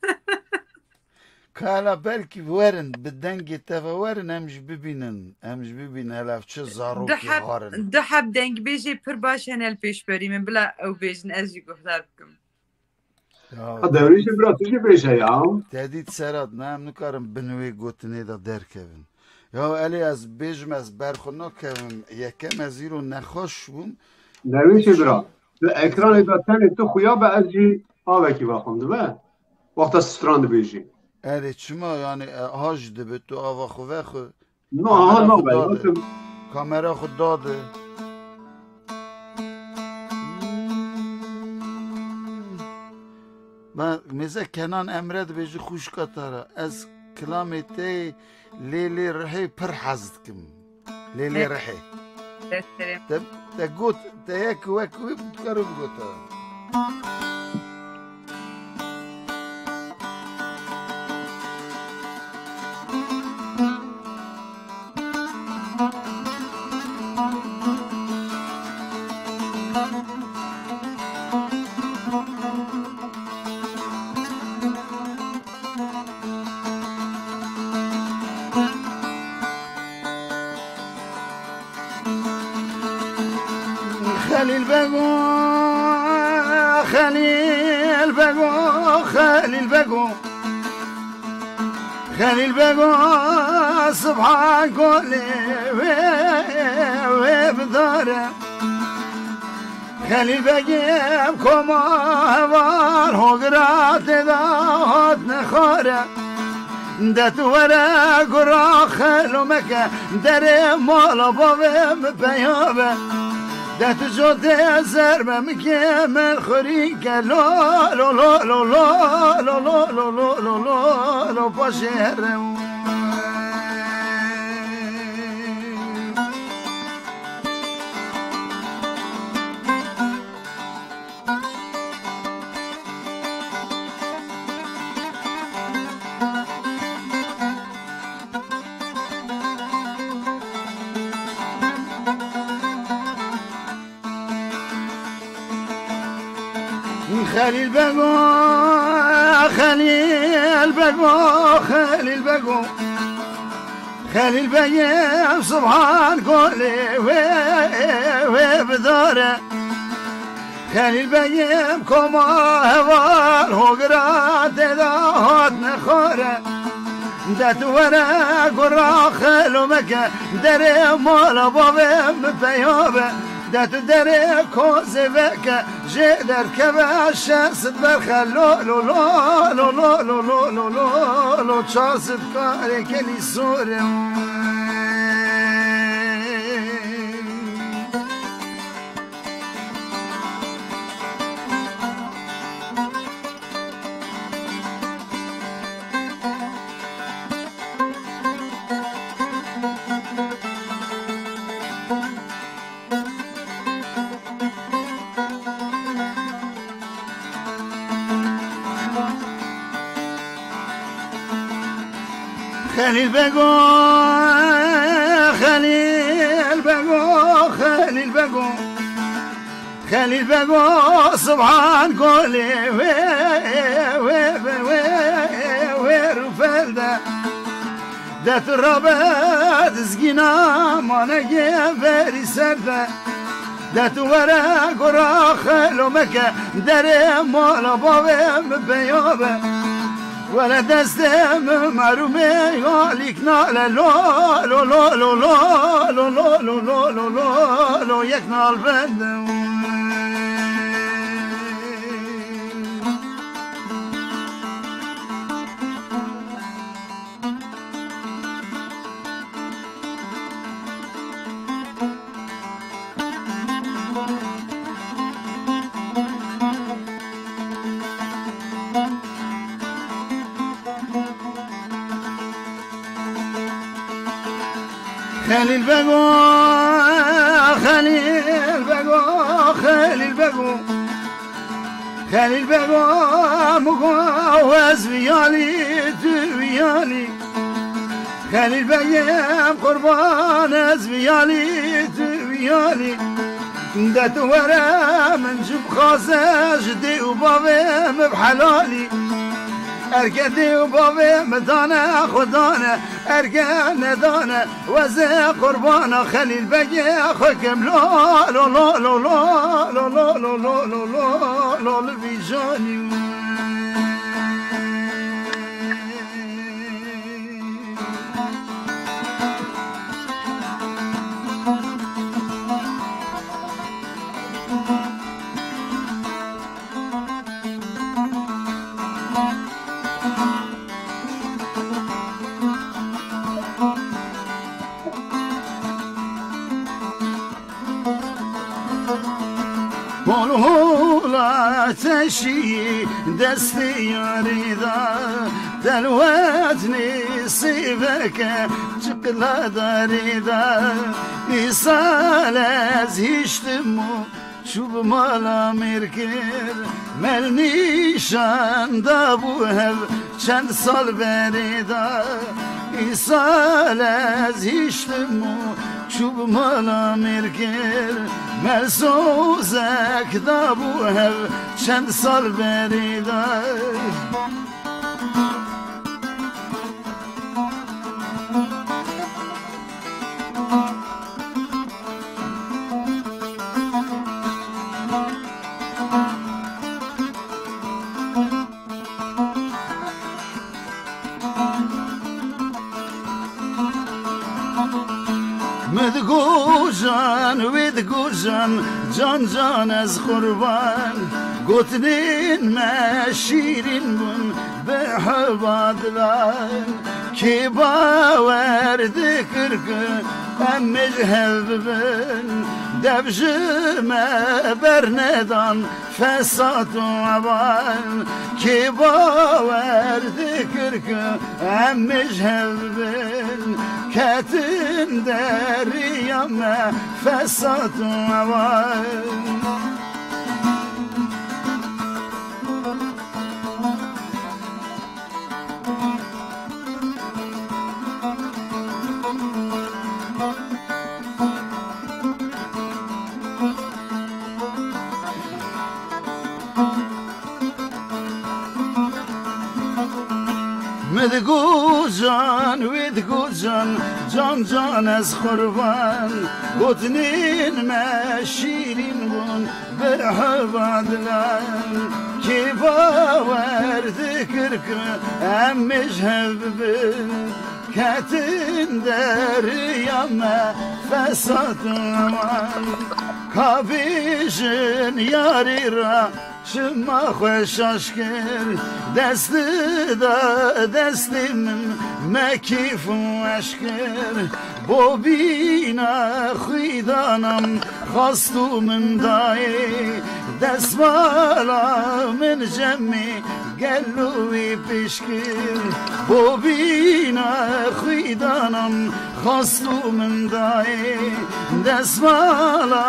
Kala belkî werin, bi dengê te ve werin, em jî bibînin. Em jî bibînin, hela ev çi zarokê Diheb, har in. Diheb dengbêjê pir baş hene li pêşberî min. Bila ew bêjin, ez jî guhdar bikim. Ya, Ha, dewrê jî bira tu jî bêje ya. Te dît Serhat, ne em nikarin bin wê gotinê de derkevin. Ya elê ez bêjim, ez ber xwe nakevim. Yekem ez îro nexweş bûm. Dewrê jî bira. Li ekranê de tenê tu xuya be, ez jî avekî vexwim dibe. Wexta stran dibêjî. Erê çima yani, e, ha jî dibe tu ava xwe vexwe. No, aha, Kamera nabe, xwe dade. Bakın. Kamera xwe dade. Me mêze Kenan Emre dibêje xwişka te re. Ez kilamê te yê Lê Lê Rihê pir hez dikim. Lê Lê Rihê. Dest serê. Te, te got, te yek wek wî dikare bigota. Xelîl Bego, Xelîl Bego, Xelîl Bego. Xelîl Bego, Subhan Kolê wê, wê bidare. Xelîl Begê koma heval hogira tê de hatine xare. De tu were gura xelo meke, derê mala bavê min peya be. De tu cotê ser be, min kê min xurî ke lo, lo, lo, paşê here. Xelîl Bego, Xelîl Bego, Xelîl Bego. Xelîl Begê Subhan Kolê wê, wê bidare. Xelîl Begê koma heval hogira tê de hatine xare. De tu were gura xelo meke, derê mala bavê min peya be. De tu derê kozê veke, jê derkeve şesit berxe lo, lo, lo, çar sit karê kelî sore. Xelîl Bego, Xelîl Bego, Xelîl Bego. Xelîl Bego Subhan Kolê wê, wê, wê, wê, wê rûfel de. De tu rabe dizgîna manegê verî ser de. De tu were gora xelo meke, derê mala bavê min peya be. Were destê min merûmê yalîk nale lo, lo, lo, yek nal bende. Xelîl Bego, Xelîl Bego, Xelîl Bego. Xelîl Bego, min got ez viyalî, tu viyalî. Xelîl Begê qurban ez viyalî, tu viyalî. De tu were min cî bixwaze, ji dê û bavê min bi helalî. Erke dê û bavê min dane xwe dane, erke nedane. Wezê qurbana Xelîl Begê xwe kim lo, lo, lo, li vî canî. Bol hula Şî destê yarî da, telwetnê sêveke çiqla darî da. Îsal ez hîştim û çû bi mala mêr kir, mel nîşan dabû hev çend sal berê da. Îsal ez hîştim û çû bi mala mêr kir, mel sozek dabû hev çend sal berê da. Min digojan, wê digojan, can can ez qurban. Gotinên me şîrîn bûn bi heva dilan. Kê bawer dikir ku em ê ji hev bibin, dev ji me bernedan. Fesat û ewan, kê bawer dikir ku em ê ji hev bin, ketin deriya me fesat û ewan. Min digojan, wê digojan, can can ez qurban. Gotinên me şîrîn bûn, bi heva dilan. Kê bawer dikir ku em ê ji hev bibin, ketin deriya me fesat û ewan. Ka bêjin yarî ra çima xwe şaş kir, dest da destê min me kêf û eş kir. Bobîna xwîdanan xwast û min dayê, destvala min cemê gelo wî pêş kir. Bobîna xwîdanan xwast û min dayê, destvala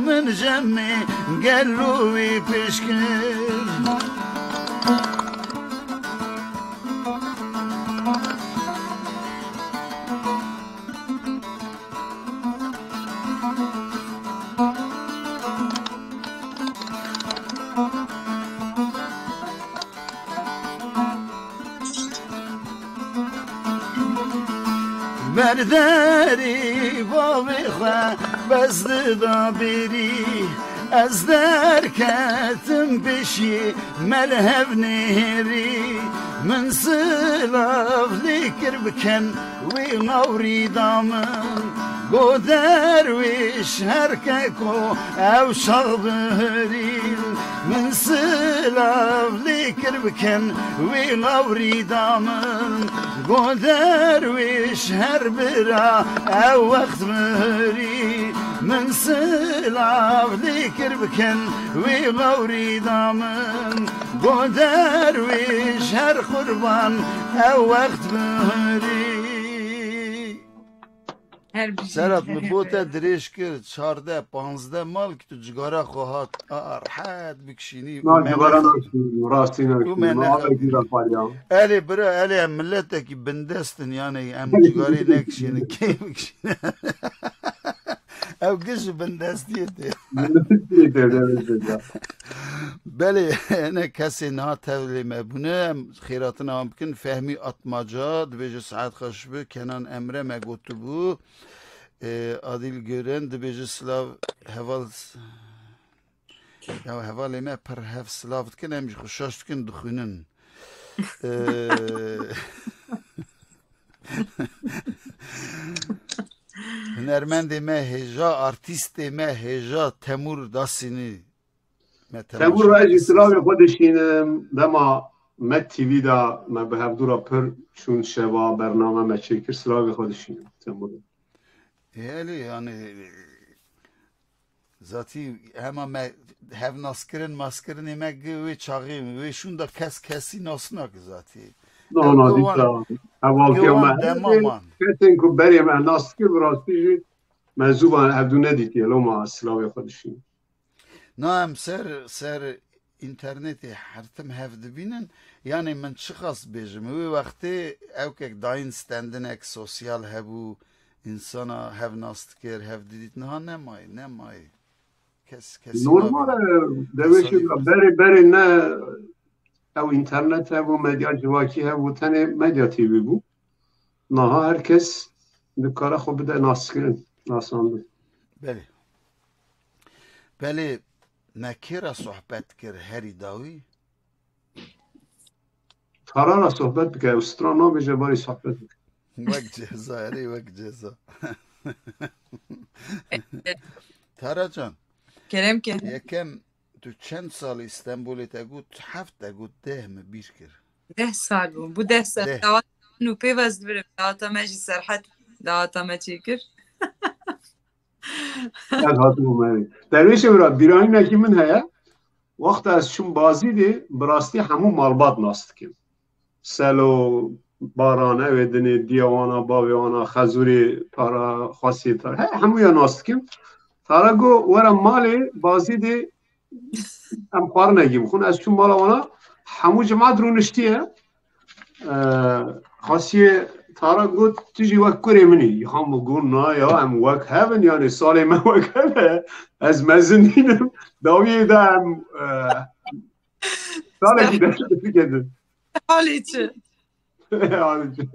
min cemê gelo wî pêş kir. Berderî bavê xwe bez dida bêrî, ez derketim pêşî me li hev nêrî. Min silav lê kir biken wê lawrî da min. Go derwîş her keko ew çax bihirî. Min silav lê kir biken wê lawrî da min. Go derwîş her bira ew wext bihirî. Min silav lê kir biken wê lawrî da min. Go derwîş her qurban ew wext bihirî. Her bijî. Serhat, min bo te dirêj kir, çardeh, panzdeh mal ki tu cigara xwe hat, a, rehet bikişînî û Na, me cigara nexe-, nakişînim, rastî û me nakişînim. Alay nexebitî. Gira xwariya. Elê bira, elê em miletekî bindest in, yani em cigarê nekişînin, kê bikişîne? Ew giş ji bindestiyê tê. Bindestiyê tê, evet, evet. Belê, ne kesê niha tevlê me bûne, em xêratina wan bikin. Fehmî Atmaca dibêje, saet xweş bi. Kenan Emre me gotibû. Ee, Adil Gören dibêje, silav heval. Ya hevalê me pir hev silav dikin, em jî xwe şaş dikin, dixwînin. Ee, hunermendê me hêja, artîstê me hêja Temur Dasînî. Me Temur temaşe re jî dikir. Silavê xwe dişînim. Dema Met T V de me bi hevdû re pir çûn şeva bername me çêkir. Silavê xwe dişînim Temur. Ê, elê, yani, zatî hema me hevnaskirin, maskirinê me gi wê çaxê, wê şûnda kes kesî nas nake zatî. No, no, dîsa hevaltiya me. Kesên ku berê me nas dikir, bi rastî jî me zû van hevdû nedîtiye, loma silavê xwe dişînim. Na em ser, ser înternetê her tim hev dibînin, yanî min çiqas bêjim, wê wextê ewkek dayîn standinek sosyal hebû, însana hev nas dikir, hev didît, niha nemayê, nemayê. Kes, kesî Normal e, dewêşê berê, berê ne ew înternet hebû, medya civakî hebû, tenê Medya T V bû. Niha her kes dikare xwe bide naskirin, nasandin. Belê. Belê, me kê re sohbet kir herî dawî? Tara re sohbet bike, ew stran nabêje, barî sohbet bike. Wek ceza, erê wek ceza. Tara can. Kerem ke. Yekem, tu çend sal Îstenbulê te got? Heft te got, deh mi bîr kir? Deh sal bû. Bu deh sal. Deh. Dawata min û pêvez dibirim. Dawata me jî Serhat dawata me çêkir. Ez hatibûm, erê. Derwêşê bira, bîranînekî min heye. Wexta ez çûm Bazîdê, bi rastî hemû malbat nas dikim. Selo, Baran, ewê dinê, diya wana, bavê wana, Xezûrê, Tara, Xwesiyê, Tara. He, hemûya nas dikim. Tara got, were malê Bazîdê, em xwarinekî bixwin. Ez çûm mala wana, hemû cimat rûniştiye. Ee, Xasiyê Tara got, tu jî wek kurê min î. Ya min got, na ya, em wek hev in, yanî salê me wek hev e. Ez mezin nînim. Dawiyê de em, e, salekî de dikedin. Halê çi? Halê çi?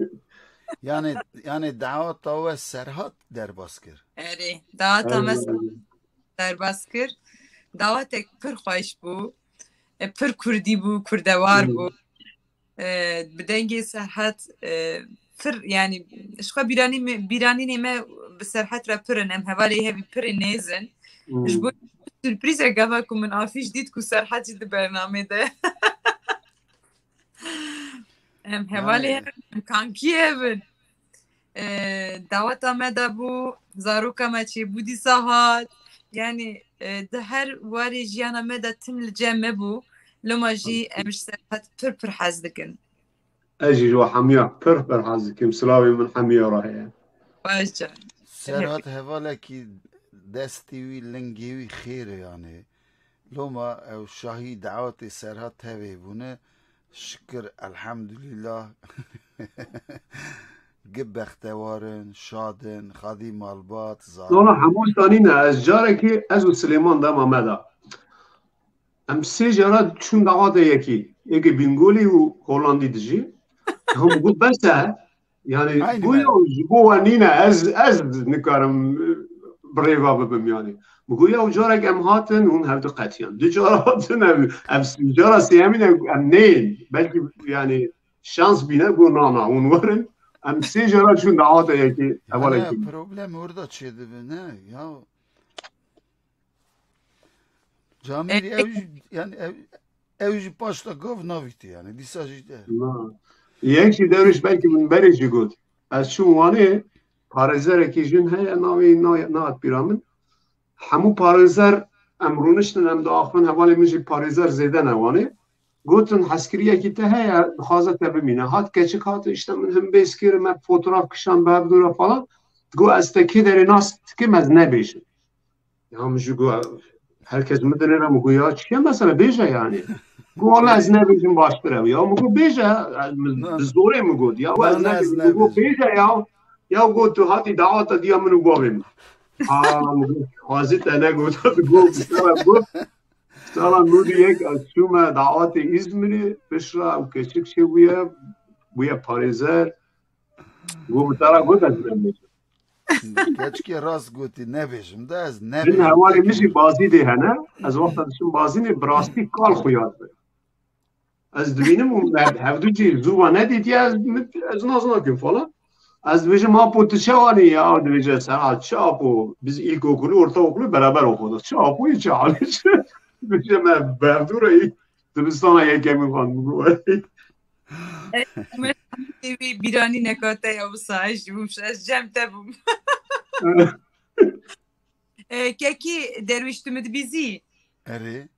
Yanî, yanî dawata we Serhat derbas kir. Erê, dawata me Erê. Derbas kir. Dawatek pir xweş bû. E, pir kurdî bû, kurdewar bû. E, bi dengê Serhat, e, pir, yanî, ji xwe bîranî me, bîranînê me bi Serhat re pir in. Em hevalê hevî pir ê nêz in. Ji bo surprîzek gava ku min afîş dît ku Serhat jî di bernamê de. Em hevalê hev in, em kankî hev in. E, daweta me de bû, zaroka me çêbû dîsa hat. Yanî, e, di her warê jiyana me de tim li cem me bû. Loma jî em ji Serhat pir pir hez dikin. Ez jî ji we hemiya pir pir hez dikim. Silavê min hemiya re heye. Baş can. Serhat hevalekî destê wî, lingê wî xêr e yanî. Loma ew şahî dawetê Serhat tevê bûne. Şikir, elhamdulîlah. Gi bextewar in, şad in, xadî malbat, zarok. Nana hemû sanîne, ez carekî ez û Silêman dema me de. Em sê cara çûn dawatê yekî. Yekê Bîngolî û Holandî dijî. Hûn got bes e. Yani Aynı bu ben. Yol ji bo we nîne, ez, ez nikarim, e, bi rêva bibim yani. Min got ya carek em hatin, hûn hevdu qetiyan. Du cara hatin, em, em s-, cara sêyemîn em, em neyên. Belkî yani şans bîne, got na na, hûn werin. Em sê cara çûn dawata yekê, hevalekî. Problem orada çêdibe, ne? Ya Camîrî ew jî, yani ew, ew jî paşta gav navîtî yani. Dîsa jî de. Na. Yek jî dewrêş belkî min berê jî got. Ez çûm Wanê, parêzerekî jin heye, navê na-, nayet bîra min. Hemû parêzer em rûniştin, em diaxivin, hevalê min jî parêzer zêde ne Wanê. Gotin, hezkiriyekî te heye, dixwaze te bimîne. Hat keçik hat, işte min him bêz kir, me fotograf kişan bi hev dû re falan. Got, ez te kê derê nas dikim, ez nebêjim. Ya min jî got, herkes min dinêre, min got, ya çi ye mesela, bêje yani. Got, wala ez nebêjim baştir e. Ya min got, bêje, min, bi zorê min got. Ya ez nebêjim. Min got, bêje ya. Ya got, tu hatî dawata diya min û bavê min. Ha, min got, xwazî te negot, got, bi te re got. Sala nod û yek ez çûme dawatê Îzmirê, piştre ew keçik çêbûye, bûye parêzer. Got, min te re got ez nebêjim. Keçikê rast gotî, nebêjim de ez nebêjim. Hevalê min jî Bazîdê hene. Ez wexta diçim Bazîdê bi rastî kal xuya dibe. Ez dibînim û me hevdu jî zû ve nedîtiye, ez, ez nas nakim falan. Ez dibêjim, apo tu çawa nî ya? Dibêje, Serhat, çi apo? Biz ilkokulu, ortaokulu beraber okuduk. Çi apo, çi hal? Dibêje, me bi hevdu re dibistana yekemîn xwend. Wî bîranîneka te ya wisa ez jî bûm, ez cem te bûm. E, kekî Derwîş, tu min dibîzî? Erê.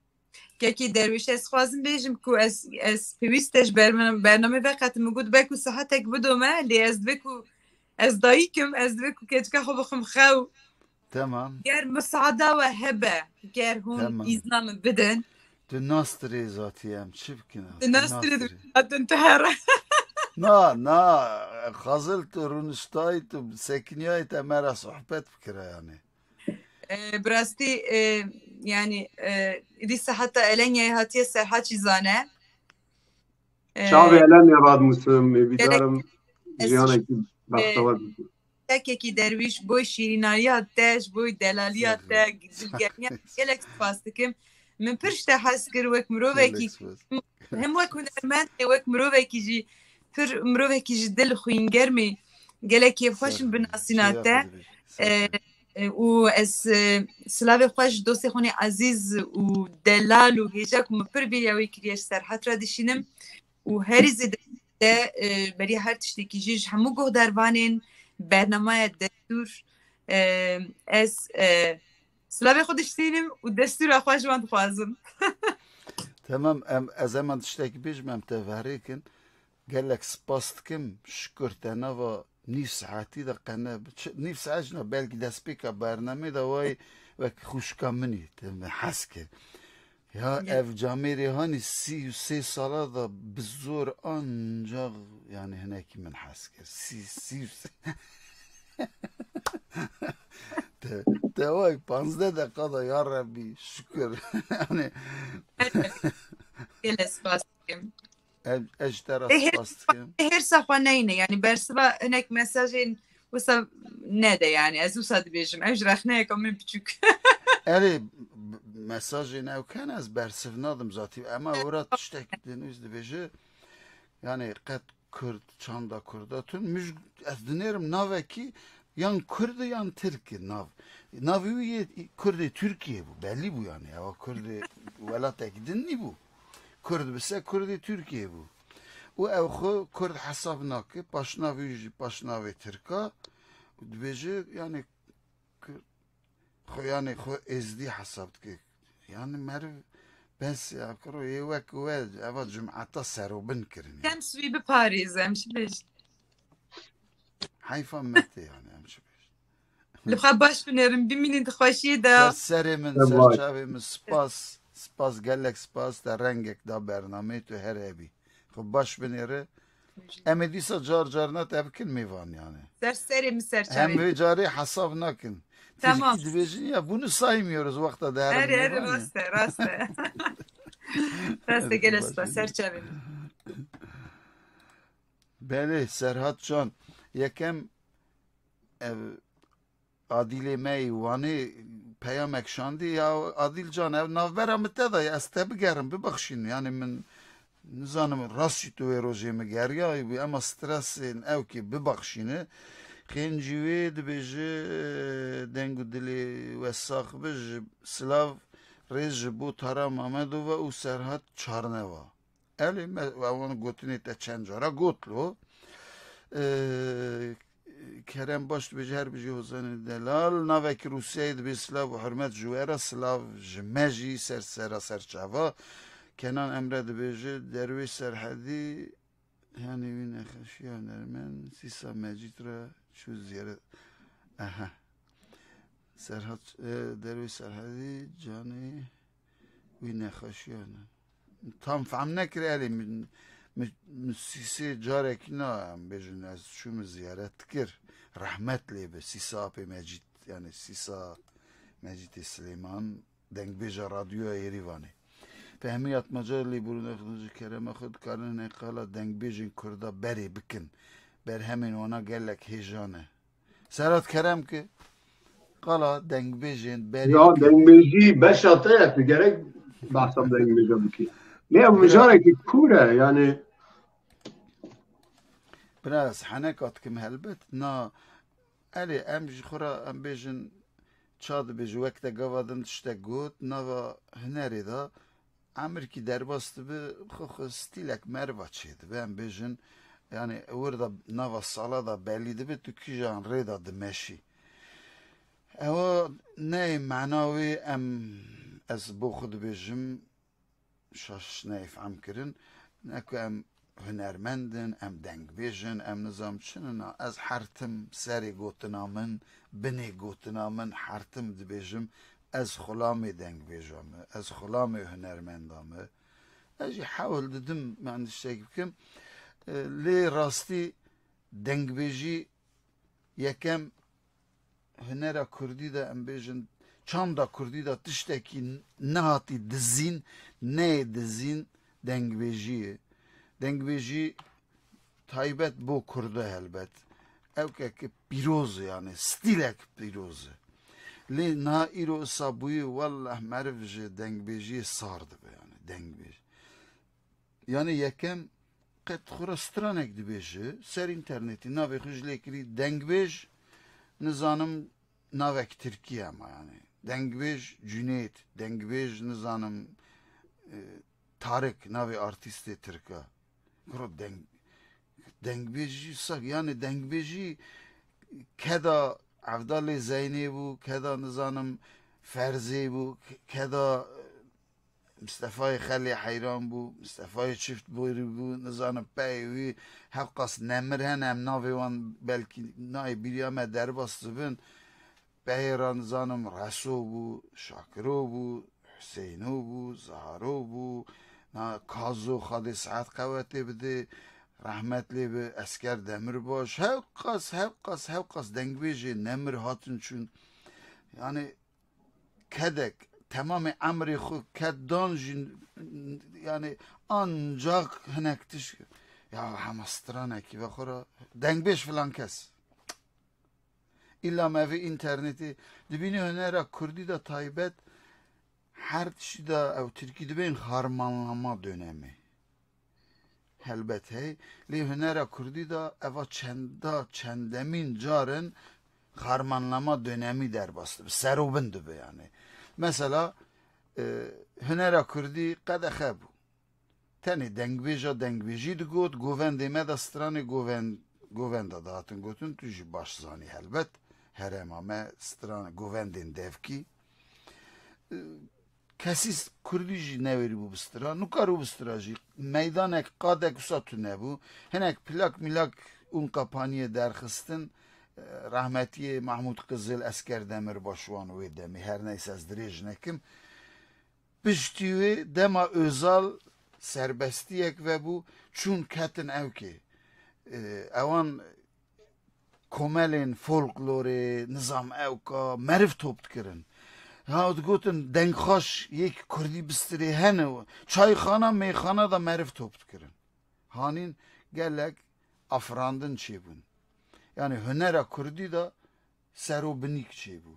Kekî Derwîş, ez xwazim bêjim ku ez, ez pêwîst e ji ber min, bername veqetim. Min got, belku saetek bidome, lê ez divê ku ez dayîk im, ez divê ku keçika xwe bixim xew. Tamam. Ger misaada we hebe, ger hûn Tamam. îzna min bidin. Tu nastirê zatî em çi bikin? Tu nastirê hatin tu here. Na, na, Xazil, tu rûniştayî, tu sekiniyayî, te me re sohbet bikire yani. E, bi rastî, e, yani, e, dîsa heta Elenyayê hatiye Serhat jî zane. E, Çavê Elenya radmûsim, Gelek hêvîdarim ez jiyanekî bextewar bikin. Tekekî Derwîş, boy şîrînariya te, ji boy delaliya te, dilgermiya te gelek spas dikim. Min pir ji te hez kir wek mirovekî, Gelek spas. hem wek hunermend, wek mirovekî jî, pir mirovekî ji dil xwîngermî, gelek kêfxweş Ser im xwe. binasîna Çêya te. xwe dibêje. Ser E, xwe. e, û ez, e, silavê xwe ji dostê xwe nê ezîz û delal û hêja ku min pir bêriya wê kiriye ji Serhat re dişînim. Û herî zêde de, e, beriya her tiştekî jî ji hemû guhdarvanên bernameya Destûr, e, ez, e, silavê xwe dişînim û destûra xwe ji wan dixwazim. Tamam, em, ez hemen tiştekî bêjim, em te verêkin. Gelek spas dikim, şikir te nava nîv saetî de qene, çi-, nîv saet jina belkî destpêka bernamê de way wek xwişka min î, te min hez kir. Ya Ya. Ev camêrê hanî sî û sê sala da bi zor ancak yani hinekî min hez kir. Sî, sî û sê. Te, te way panzdeh deqa da ya Rebî şikir. Yani Gelek spas dikim. ez, ez ji te re E, her spas dikim. Hêrsa xwe neyne, yani bersiva hinek mesajên wisa nede, yani ez wisa dibêjim. Ev ji rexneyeka min biçûk. Erê, b-, mesajên ew ken ez bersiv nadim zatî. Ema wira tiştek din wî dibêje, yani qet Kurd, çanda Kurda tun, mij ez dinêrim navekî yan Kurd e yan Tirk e nav. Navê wî yê Kurdê Tirkiye bû, belî bû yani. Ewa Kurdê welatek din nîbû. Kurd bise Kurdê Tirkiye bû. Û ew xwe Kurd hesab nake, paşnavê wî jî paşnavê Tirka. Dibêje yani Kurd, xwe yani xwe êzdî hesab dike. Yani meriv bes ya kiro yê wek we eva cumeta serobin kirin ya. Dem swî biparêze, em çi bêjin? Heyfa me tê yani em çi bêjin. Li xwe baş binêrin, bimînin di xweşiyê de. Ser serê min, Te ser baş. çavê min spas, spas gelek spas te rengek da bernameyê tu her hebî. Xwe baş binêre. Em ê dîsa car carna te bikin mêvan yani. Ser serê min, ser Hem çavê. vê carê hesab nakin. Tamam. Tirkî dibêjin ya bunu saymıyoruz wexta de her Erê, erê, mêvan ya. rast e, rast e. Rast e, gelek spas, ser çavê min. Belê, Serhat Can. Yekem ev Adîlê me yî Wanê peyamek şandî ya Adîl Can, ev navbera min te da ya, ez te bigerim, bibexşîn. Yani min nizanim rastî tu wê rojê min geriyayî bû, ema stresên ew kê bibexşîne. Xêncî wê dibêje, deng û dilê we sax bi, ji silav rêz ji bo Tara Mamedova û Serhat Çarneva. Elê me, ewan gotinê te çend cara got lo. Ee, Kerem baş dibêje, her bijî Hozanê Delal. Navekî Rûsyayê dibê silav û hurmet ji we re, silav ji me jî ser sera ser çava. Kenan Emre dibêje, Derwêş Serhedî, yani wî nexweşiya hunermend, Sîsa Mecîd re çû ziyaret. Aha. Serhat, e, Derwêş Serhedî, canê wî nexweşiya ne. Tam fehm nekir, elê min, min, min Sîsê carekî na, em bêjin, ez çûm ziyaret kir. Rehmet lê be, Sîsa Apê Mecîd, yani Sîsa Mecîdê Silêman, dengbêja Radyoya Êrîvanê. Fehmî Atmaca, lêborîna xwe ji kerema xwe dikarin hinek qala dengbêjên Kurda berê bikin. Berhemên wana gelek hêja ne. Serhat kerem ki, qala dengbêjên berê Ya bikin. dengbêjî beşa te ye, tu gerek behsa dengbêja bikî. Ne, ev mijarekî kûr e, yani. Biraz heneka dikim helbet. Na, erê, em ji xwe re, em bêjin, ça dibêje, wek te gava din tiştek got, nava hunerê de emirkî derbas dibe, xwe xwe stîlek meriva çêdibe, em bêjin, yani wir de nava sala de belî dibe, tu kîjan rê de dimeşî. Ewa neyê mena wê em, ez bo xwe dibêjim, şaş neyê fehm kirin, ne ku em hunermend in, em dengbêj in, em nizam çi in, na, ez her tim serê gotina min, binê gotina min, her tim dibêjim, ez xulamê dengbêja me, ez xulamê hunermenda me. Ez jî hewl didim, yani tiştek bikim. E, lê rastî dengbêjî yekem hunera kurdî de, em bêjin, çanda kurdî de tiştekî nehatî dizîn, neyê dizîn, dengbêjî ye. Dengbêjî taybet bo kurda helbet. Ewkeke pîroz e, yani stîlek pîroz e. Lê niha îro isa bûyî, wellah meriv ji dengbêjiyê sar dibe, yani dengbêj. Yani yekem qet xwe re stranek dibêje, ser înternetî navê xwe ji lê kirî dengbêj, nizanim navek tirkî ye ama yani. Dengbêj Cüneyt, dengbêj nizanim, e, Tarık, navê artîstê tirk e. Kuro deng, dengbêjî sak, yani dengbêjî keda Evdalê Zeynê bû, keda nizanim Ferzê bû, keda, e, Mistefayê Xelê Heyran bû, Mistefayê Çiftborî bû, nizanim peyê wî hewqas nemir hene, em navê wan belkî nayê bîriya me derbas dibin. Peyê re nizanim Reso bû, Şakiro bû, Huseyno bû, Zaharo bû, na Kazo Xadê sihet qewetê bidê, rehmet lê bi Esker Demirbaş, hewqas, hewqas, hewqas dengbêjê nemir hatin çûn. Yani kedek, temamê emrê xwe ked dan jî, yani ancak hinek tişt, ya hema stranekî vexwe re, dengbêj filan kes. Îlla me vê înternetê dibînî hunera kurdî de taybet her tiştî de ew tirkî dibên harmanlama dönemê. Helbet hey, lê hunera kurdî de eva çenda çendemîn car in harmanlama dönemî derbas dibe, serobin dibe yani. Mesela, e, hunera kurdî qedexe bû. Tenê dengbêja dengbêjî digot, govendê me de stranê govend-, govenda dihatin gotin, tu jî baş zanî helbet. Herêma me stran govendên devkî. E, Kesî s-, kurdî jî newêrîbû bi stira, nikaribû bi stira jî. Meydanek, qadek wisa tune bû. Hinek plak milak û kapaniyê derxistin, e, rehmetiyê Mahmûd Qizil, Esker Demirbaş wan wê demê. Her neyse ez dirêj nekim. Piştî wê dema Özal serbestiyek vebû, çûn ketin ewkê. E, ewan komelên folklorê, nizam ewka, meriv top dikirin. Ha, digotin, dengxaş yek kurdî bistirê hene, çayxana, mêxana da meriv top dikirin. Hanîn gelek afirandin çêbûn. Yani hunera kurdî da serobinîk çêbû.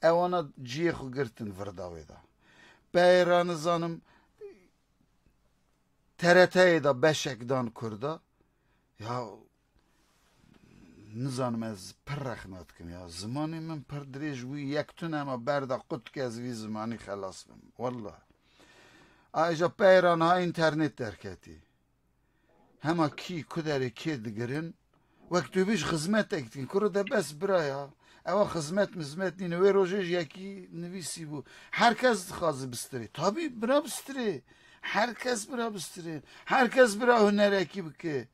Ewana cihê xwe girtin vir dawê da. Peyê ra nizanim, T R T'yê da beşek dan kurda. Ya, nizanim ez pir rexna dikim ya. Zimanê min pir dirêj bû, yek tune, ema berda qut ke ez vî zimanî xelas bim. Wallah. Ayrıca peyra niha înternet derketî. Hema kî, ku derê kê digirin, wek tu bêj xizmetek dikin. Kuro de bes bira ya. Ewa xizmet mizmet nîne. Wê rojê ji yekî nivîsî bû. Her kes dixwaze bistirê. Tabî bira bistirê. Her kes bira bistirê. Her kes bira hunerekî bike.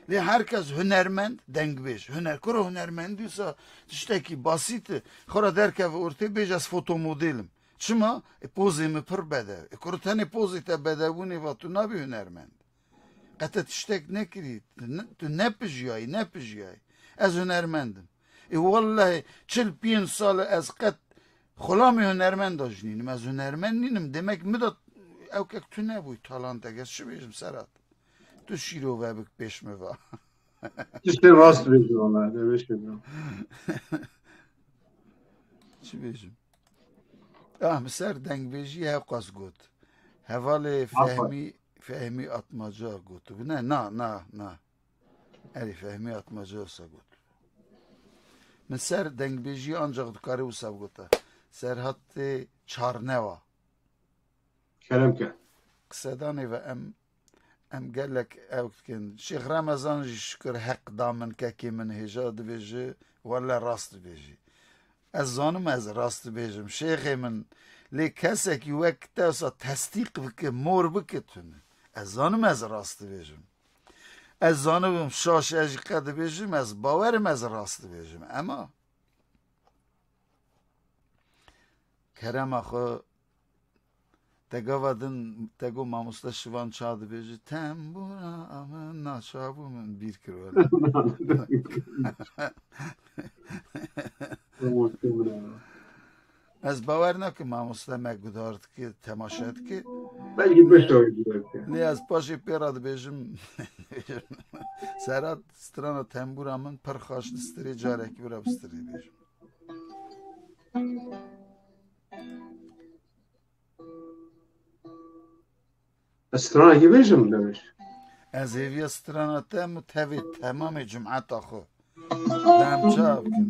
Lê her kes hunermend, dengbêj. Huner, kuro hunermendî wisa tiştekî basît e. Xora derkeve ortê bêj ez fotomodel im. Çima? E, pozê min pir bedew. E, kuro tenê pozê te bedewbûnê va tu nabî hunermend. Qe te tiştek nekirî, tu ne, tu nepijiyayî, nepijiyayî. Ez hunermend im. Ê wellehê çil pênc sal e ez qet xulamê hunermenda jî nînim. Ez hunermend nînim. Demek min de ewkek tune bûy, talantek. Ez çi bêjim Serhat? Tu şîrove bik pêş min va. Tiştê rast bêjî wellehê, dê bêjî. Çi bêjim? Ah, min ser dengbêjî hewqas got. Hevalê Aferin. Fehmî, Fehmî Atmaca gotibû. Ne, na, na, na. Erê, Fehmî Atmaca wisa got. Min ser dengbêjî ancak dikare wisa bigota. Serhatê Çarnewa. Kerem ke. Qisedanê ve em, em gelek ew dikin. Şêx Remezan jî şikir heq da min, kekê min hêja dibêje, wele rast dibêjî. Ez zanim ez rast dibêjim, şêxê min, lê kesekî wek te wisa tesdîq bike, mor bike tune. Ez zanim ez rast dibêjim. Ez zanibim şaş ez jî qe dibêjim, ez bawerim ez rast dibêjim. Ema kerema xwe, te gava din te got mamoste Şivan ça dibêje, tembûra min naçabû min bîr kir wele. Mamoste min e. Ez bawer nakim mamoste me guhdar dike, temaşe dike. Belkî beşa wê guhdar dike. Lê ez paşê pê re dibêjim, Serhat strana tembûra min pir xaş distirê, carekî wira bistirê bêjim. Ez stranekî bêjim, Demir? Ez hêviya strana te em û tevê temamê cumeta xwe. Dem çav kin.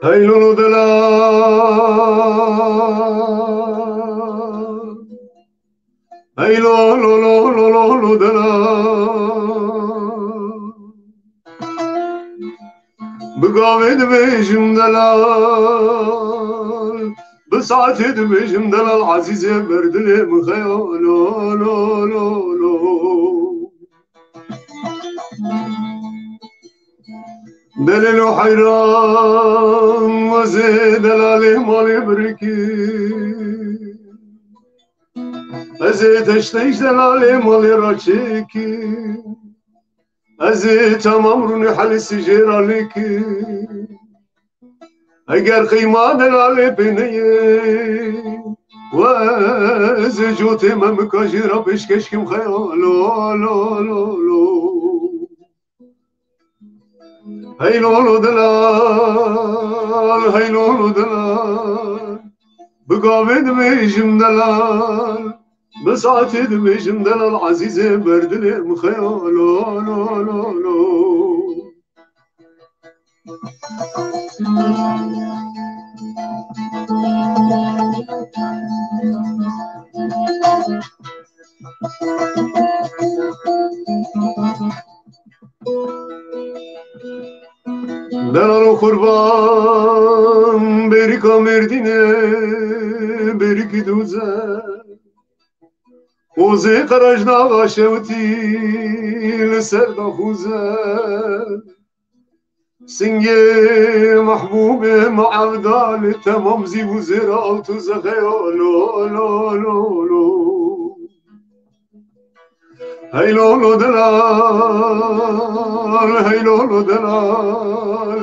Hey lolo delal. Hey lolo lolo lolo delal. Bi gavê dibêjim delal. Bi saetê dibêjim delal. Ezîzê ber dilê min xeya lo lo lo lo. Delêlo heyran, ez ê delalê malê birikî. Ez ê teşteyş delalê malê raçêkî. Ez ê temam rûnê helî sijêra lêkî. Eger qîma delalê pê neyê, we ez ê cotê memika jê re pêşkeş kim xeya lo lo lo lo. Hey lolo delal, hey lolo delal. Bi gavê dibêjim delal, bi saetê dibêjim delal, ezîzê ber dilê min xeya lo lo lo lo. Delalo qurban, bêrîka Mêrdînê, bêrîkî dûze. Ozê qerejdaxa şewtî li ser daxuze. Singê mehbûbê me evdalê temam zî û zêra altu zexeya lo lo lo lo. Hey lolo delal, hey lolo delal,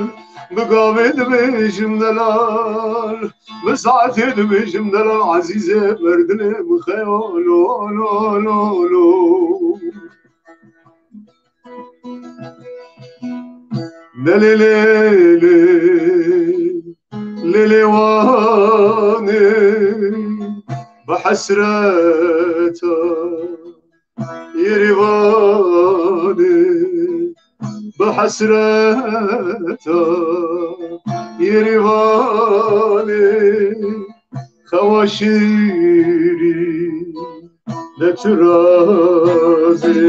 bi gavê dibêjim delal, bi saetê dibêjim delal, ezîzê ber dilê min xeya lo lo lo lo. Lê lê lê lê lê lê wanê bi hesreta Yêrîvanê bi hesreta Yêrîvanê xewa şîrî de tu razê.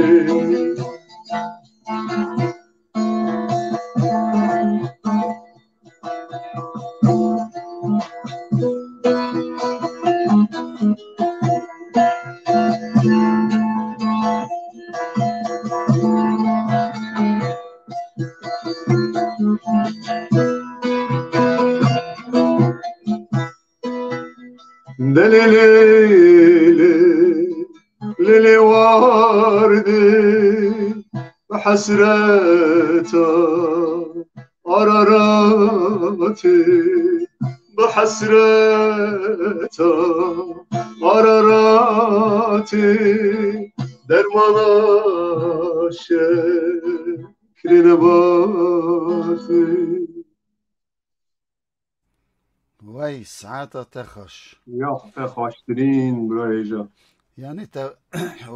Delê lê lê lê lê wardê bi hesreta Araratê bi hesreta Araratê dermana şekrê nebatê. Wey, saeta te xweş. Ya te xweştirîn, bira hêja. Yanî te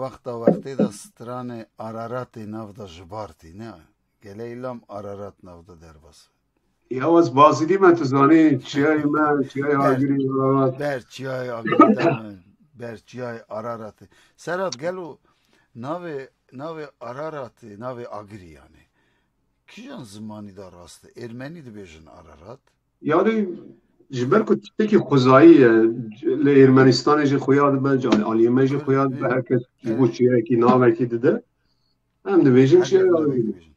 wexta wextê de stranê Araratê nav de ji bar tî, ne? Gelê îlam Ararat nav de derbas. Ya ez bazîdî me, tu zanî çiyayê me, çiyayê Ber, Agirî, Ararat. Ber çiyayê Agirî de me, ber çiyayê Araratê. Serhat, gelo navê, navê Araratê, navê Agirî yanî. Kîjan zimanî de rast e? Êrmenî dibêjin Ararat? Yanî ji ber ku tiştekî xwezayî ye, li Êrmenistanê jî xuya dibe, aliyê me jî xuya dibe, her kes ji bo çiyayekî navekî dide. Em dibêjin çi?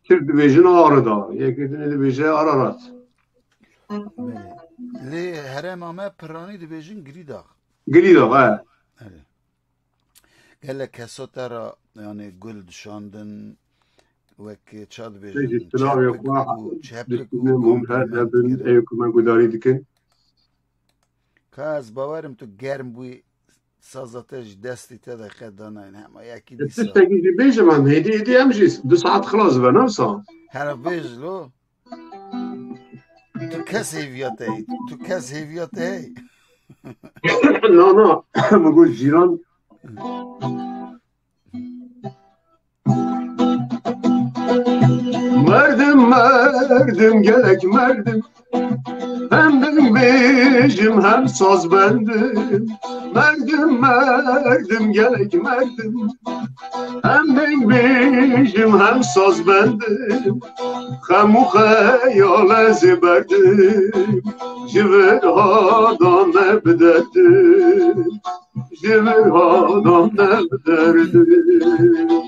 Tirk dibêjin Ağrı Dağı, yekê din dibêje Ararat. Belê. Lê herêma me piranî dibêjin Girîdax. Girîdax, he. Belê. Gelek keso te re, yanî gul dişandin, wek ça dibêjin, çepik û, çepik û kompliment kirin. Ew ku me gudarî dikin. Ka ez bawerim tu germ bûyî, saza te ji destê te de qet danayne, hema yekî dîsa. Tiştekî jî bêjim em, hêdî hêdî em jî du saet xilas dibe, ne wisa? Here bêj lo. Tu kes hêviya te hey. Tu kes hêviya te hey. Na, na. Min got cîran. Merdim, merdim, gelek merdim. Hem deng bêjim hem saz bendim. Merdim, merdim, gelek merdim. Hem deng bêjim hem saz bendim. Xem û xeyal ez ê berdim. Ji vir hada me bi derdim. Ji vir hada me bi derdim.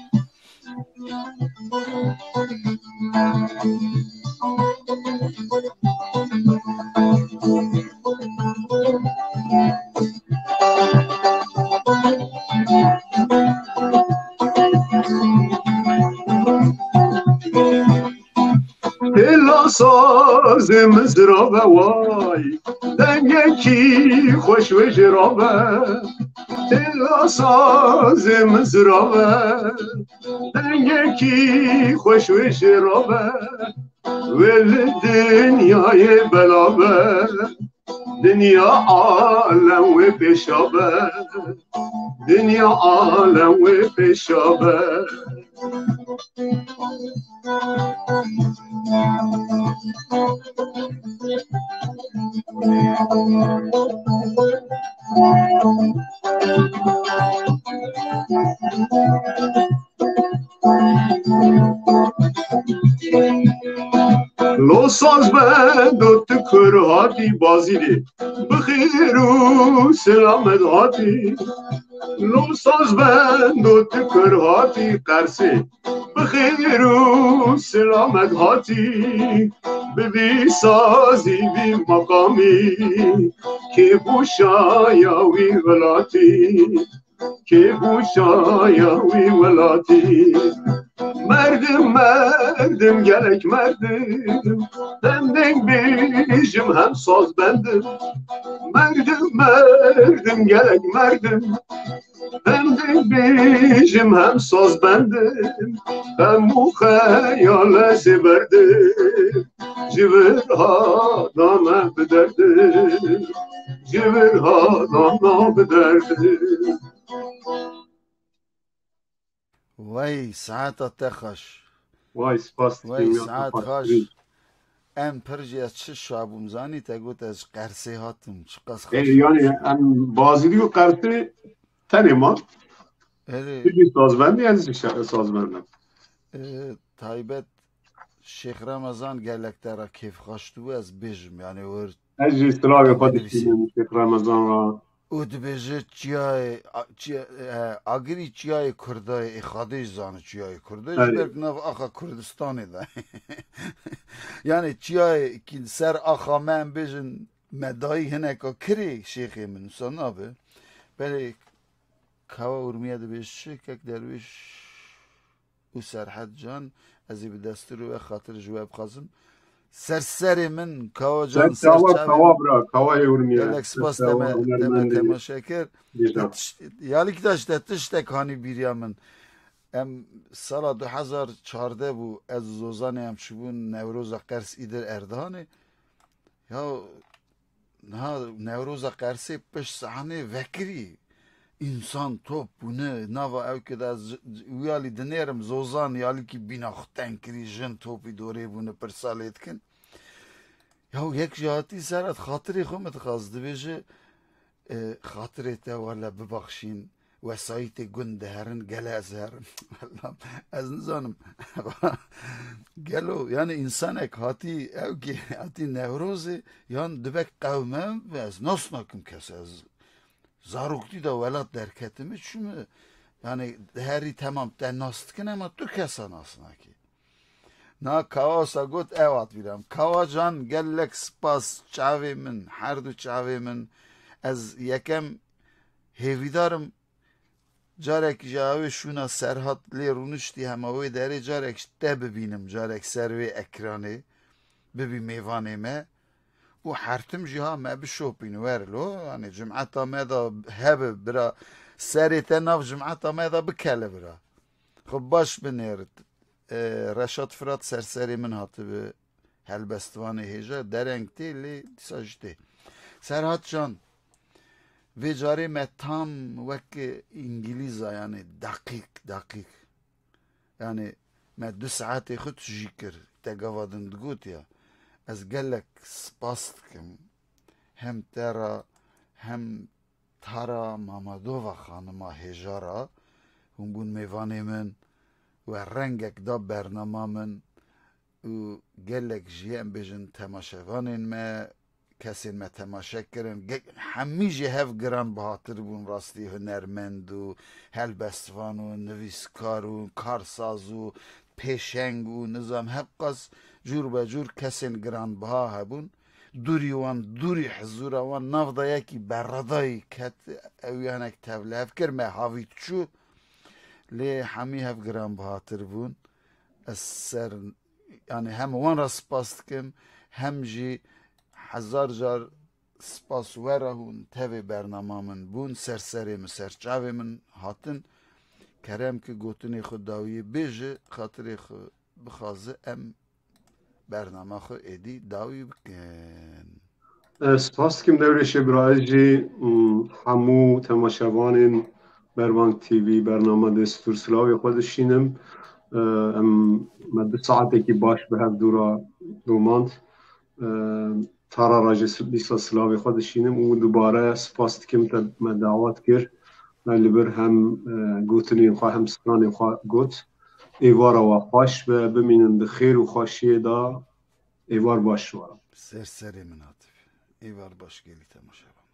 Hêla sazê mizrave way, dengekî xweş wê jê rave. Hêla sazê mizrave, dengekî xweş wê jê rave. Wê li dinyayê bela be, dinya alem wê pêşa be. Dinya alem wê pêşa be. Lo saz bendo tu kur hatî Bazîdê, bi xêr û selamet hatî. Lo saz bendo tu kur hatî Qersê, bi xêr û selamet hatî. Bi vî sazî vî meqamî, kê bû şaya wî welatî. Kê bû şaya wî welatî. Merdim, merdim, gelek merdim. Hem deng bêjim hem saz bendim. Merdim, merdim, gelek merdim. Hem deng bêjim hem saz bendim. Xem û xeyal ez ê berdim. Ji vir hada me bi derdim. Ji vir hada me bi derdim. Wey, saeta te xweş. Wey, spas dikim. Wey, saet xweş. Em pir jî, ez çi şa bûm, zanî, te got ez ji Qersê hatim, çiqas xweş. Ê, yanî em Bazîdî û Qersê tenê man. Erê. Tu jî sazbendî, ez jî şa-, sazbend im. Ê, taybet Şêx Remezan gelek te re kêfxweş dibû, ez bêjim, yanî wir. Ez jî silavê xwe dişînim Şêx Remezan re. Û dibêje çiyayê, a, çiya-, e, Agirî çiyayê Kurda ye, ê Xadê jî zane çiyayê Kurda ye, ji ber ku nav axa Kurdistanê de. Yanî çiyayê kî ser axa me, em bêjin, me dayî hineka kirê şêxê min, wisa nabe. Belê Kawa Urmiye dibêje, çi kek derwêş û Serhed Can, ez ê bi destûrê we xatir ji we bixwazim. Ser serê min, Kawa Can, ser çavê min. Kawa bira, Kawayê Urmiye. Gelek spas, te me, te me temaşe kir. Te tişt-, ya lîk daş te tiştek hanî bîriya min. Em sala du hezar çardeh bû, ez û Zozanê em çûbûn Newroza Qers îdir Erdanê. Ya niha Newroza Qersê pişt sahnê vekirî. însan top bûne, nava ew ke de ez j-, j-, wî alî dinêrim, zozan yalîkî bîna xwe teng kirî, jin topî dorê bûne, pirsa lê dikin. Ya yek jî hatî ser hat xatirê xwe min dixwaz, dibêje, e, "Xatirê te wele bibaxşîn, wesayîtê gund diherin, gele ez herim." Allah'ım, ez nizanim. Gelo, yani, însanek hatî, ew ki hatî Newrozê, yan dibek qewme, ez nas nakim kes, ez zaroktî de welat derketime, çûme, yani, herî temam te nas dikin, ema tu kesa nas nakî. Na Kawa wisa got, ew hat bîra min. Kawa can, gelek spas, çavê min, her du çavê min. Ez yekem hêvîdar im, carek ji awê şûna Serhat lê rûniştî hema wê derê, carek ji te bibînim, carek ser wê ekranê bibî mêvanê me. Û hertim jî ha me bişopîn, wer lo, yani cumeta me de hebe bira, serê te nav cumeta me de bikele bira. Xwe baş binêrit. E, Reşat Firat serserê min hatibi helbestvanê hêja, dereng tê, lê dîsa jî tê. Serhat Can, vê carê me tam wek Îngilîza, yani deqîq, deqîq. Yani me du saetê xwe tijî kir. Te gava din digot ya. Ez gelek spas dikim. Hem te ra, hem Tara Mamadova xanima hêja ra, hûn bûn mêvanê min, we rengek da bernama min û gelek jî, em bêjin, temaşevanên me, kesên me temaşe kirin, ge-, hemî jî hev giranbihatir bûn, rastî, hunermend û helbestvan û nivîskar û karsaz û pêşeng û nizam hevqas cûr be cûr kesên giranbiha hebûn. Dûrî wan, dûrî hizûra wan nav de yekî berredayî ket, ew yanek tevlihev kir, me havît çû. Lê hemî hev giranbihatir bûn. Ez ser, yani hem wan re spas dikim, hem jî hezar car spas we re hûn tevê bernama min bûn, ser serê min, ser çavê min hatin. Kerem ki gotinê xwe dawiyê bêje, xatirê xwe bixwaze, em bernama xwe êdî dawî bikin. Ez spas dikim Dewrêşê bira, ez jî, mm, hemû temaşevanên Berbang T V bernama Destûr silavê xwe dişînim. E, em, me du saetekî baş bi hev dû re domand. E, Tara re jî dîsa silavê xwe dişînim û dubare spas dikim te me dawet kir. Me li vir hem, e, gotinên xwe hem stranên xwe got. Êvara we xweş be, bimînin di xêr û xweşiyê de. Êvar baş we. Ser serê min hatib. Êvar baş gelî temaşevan.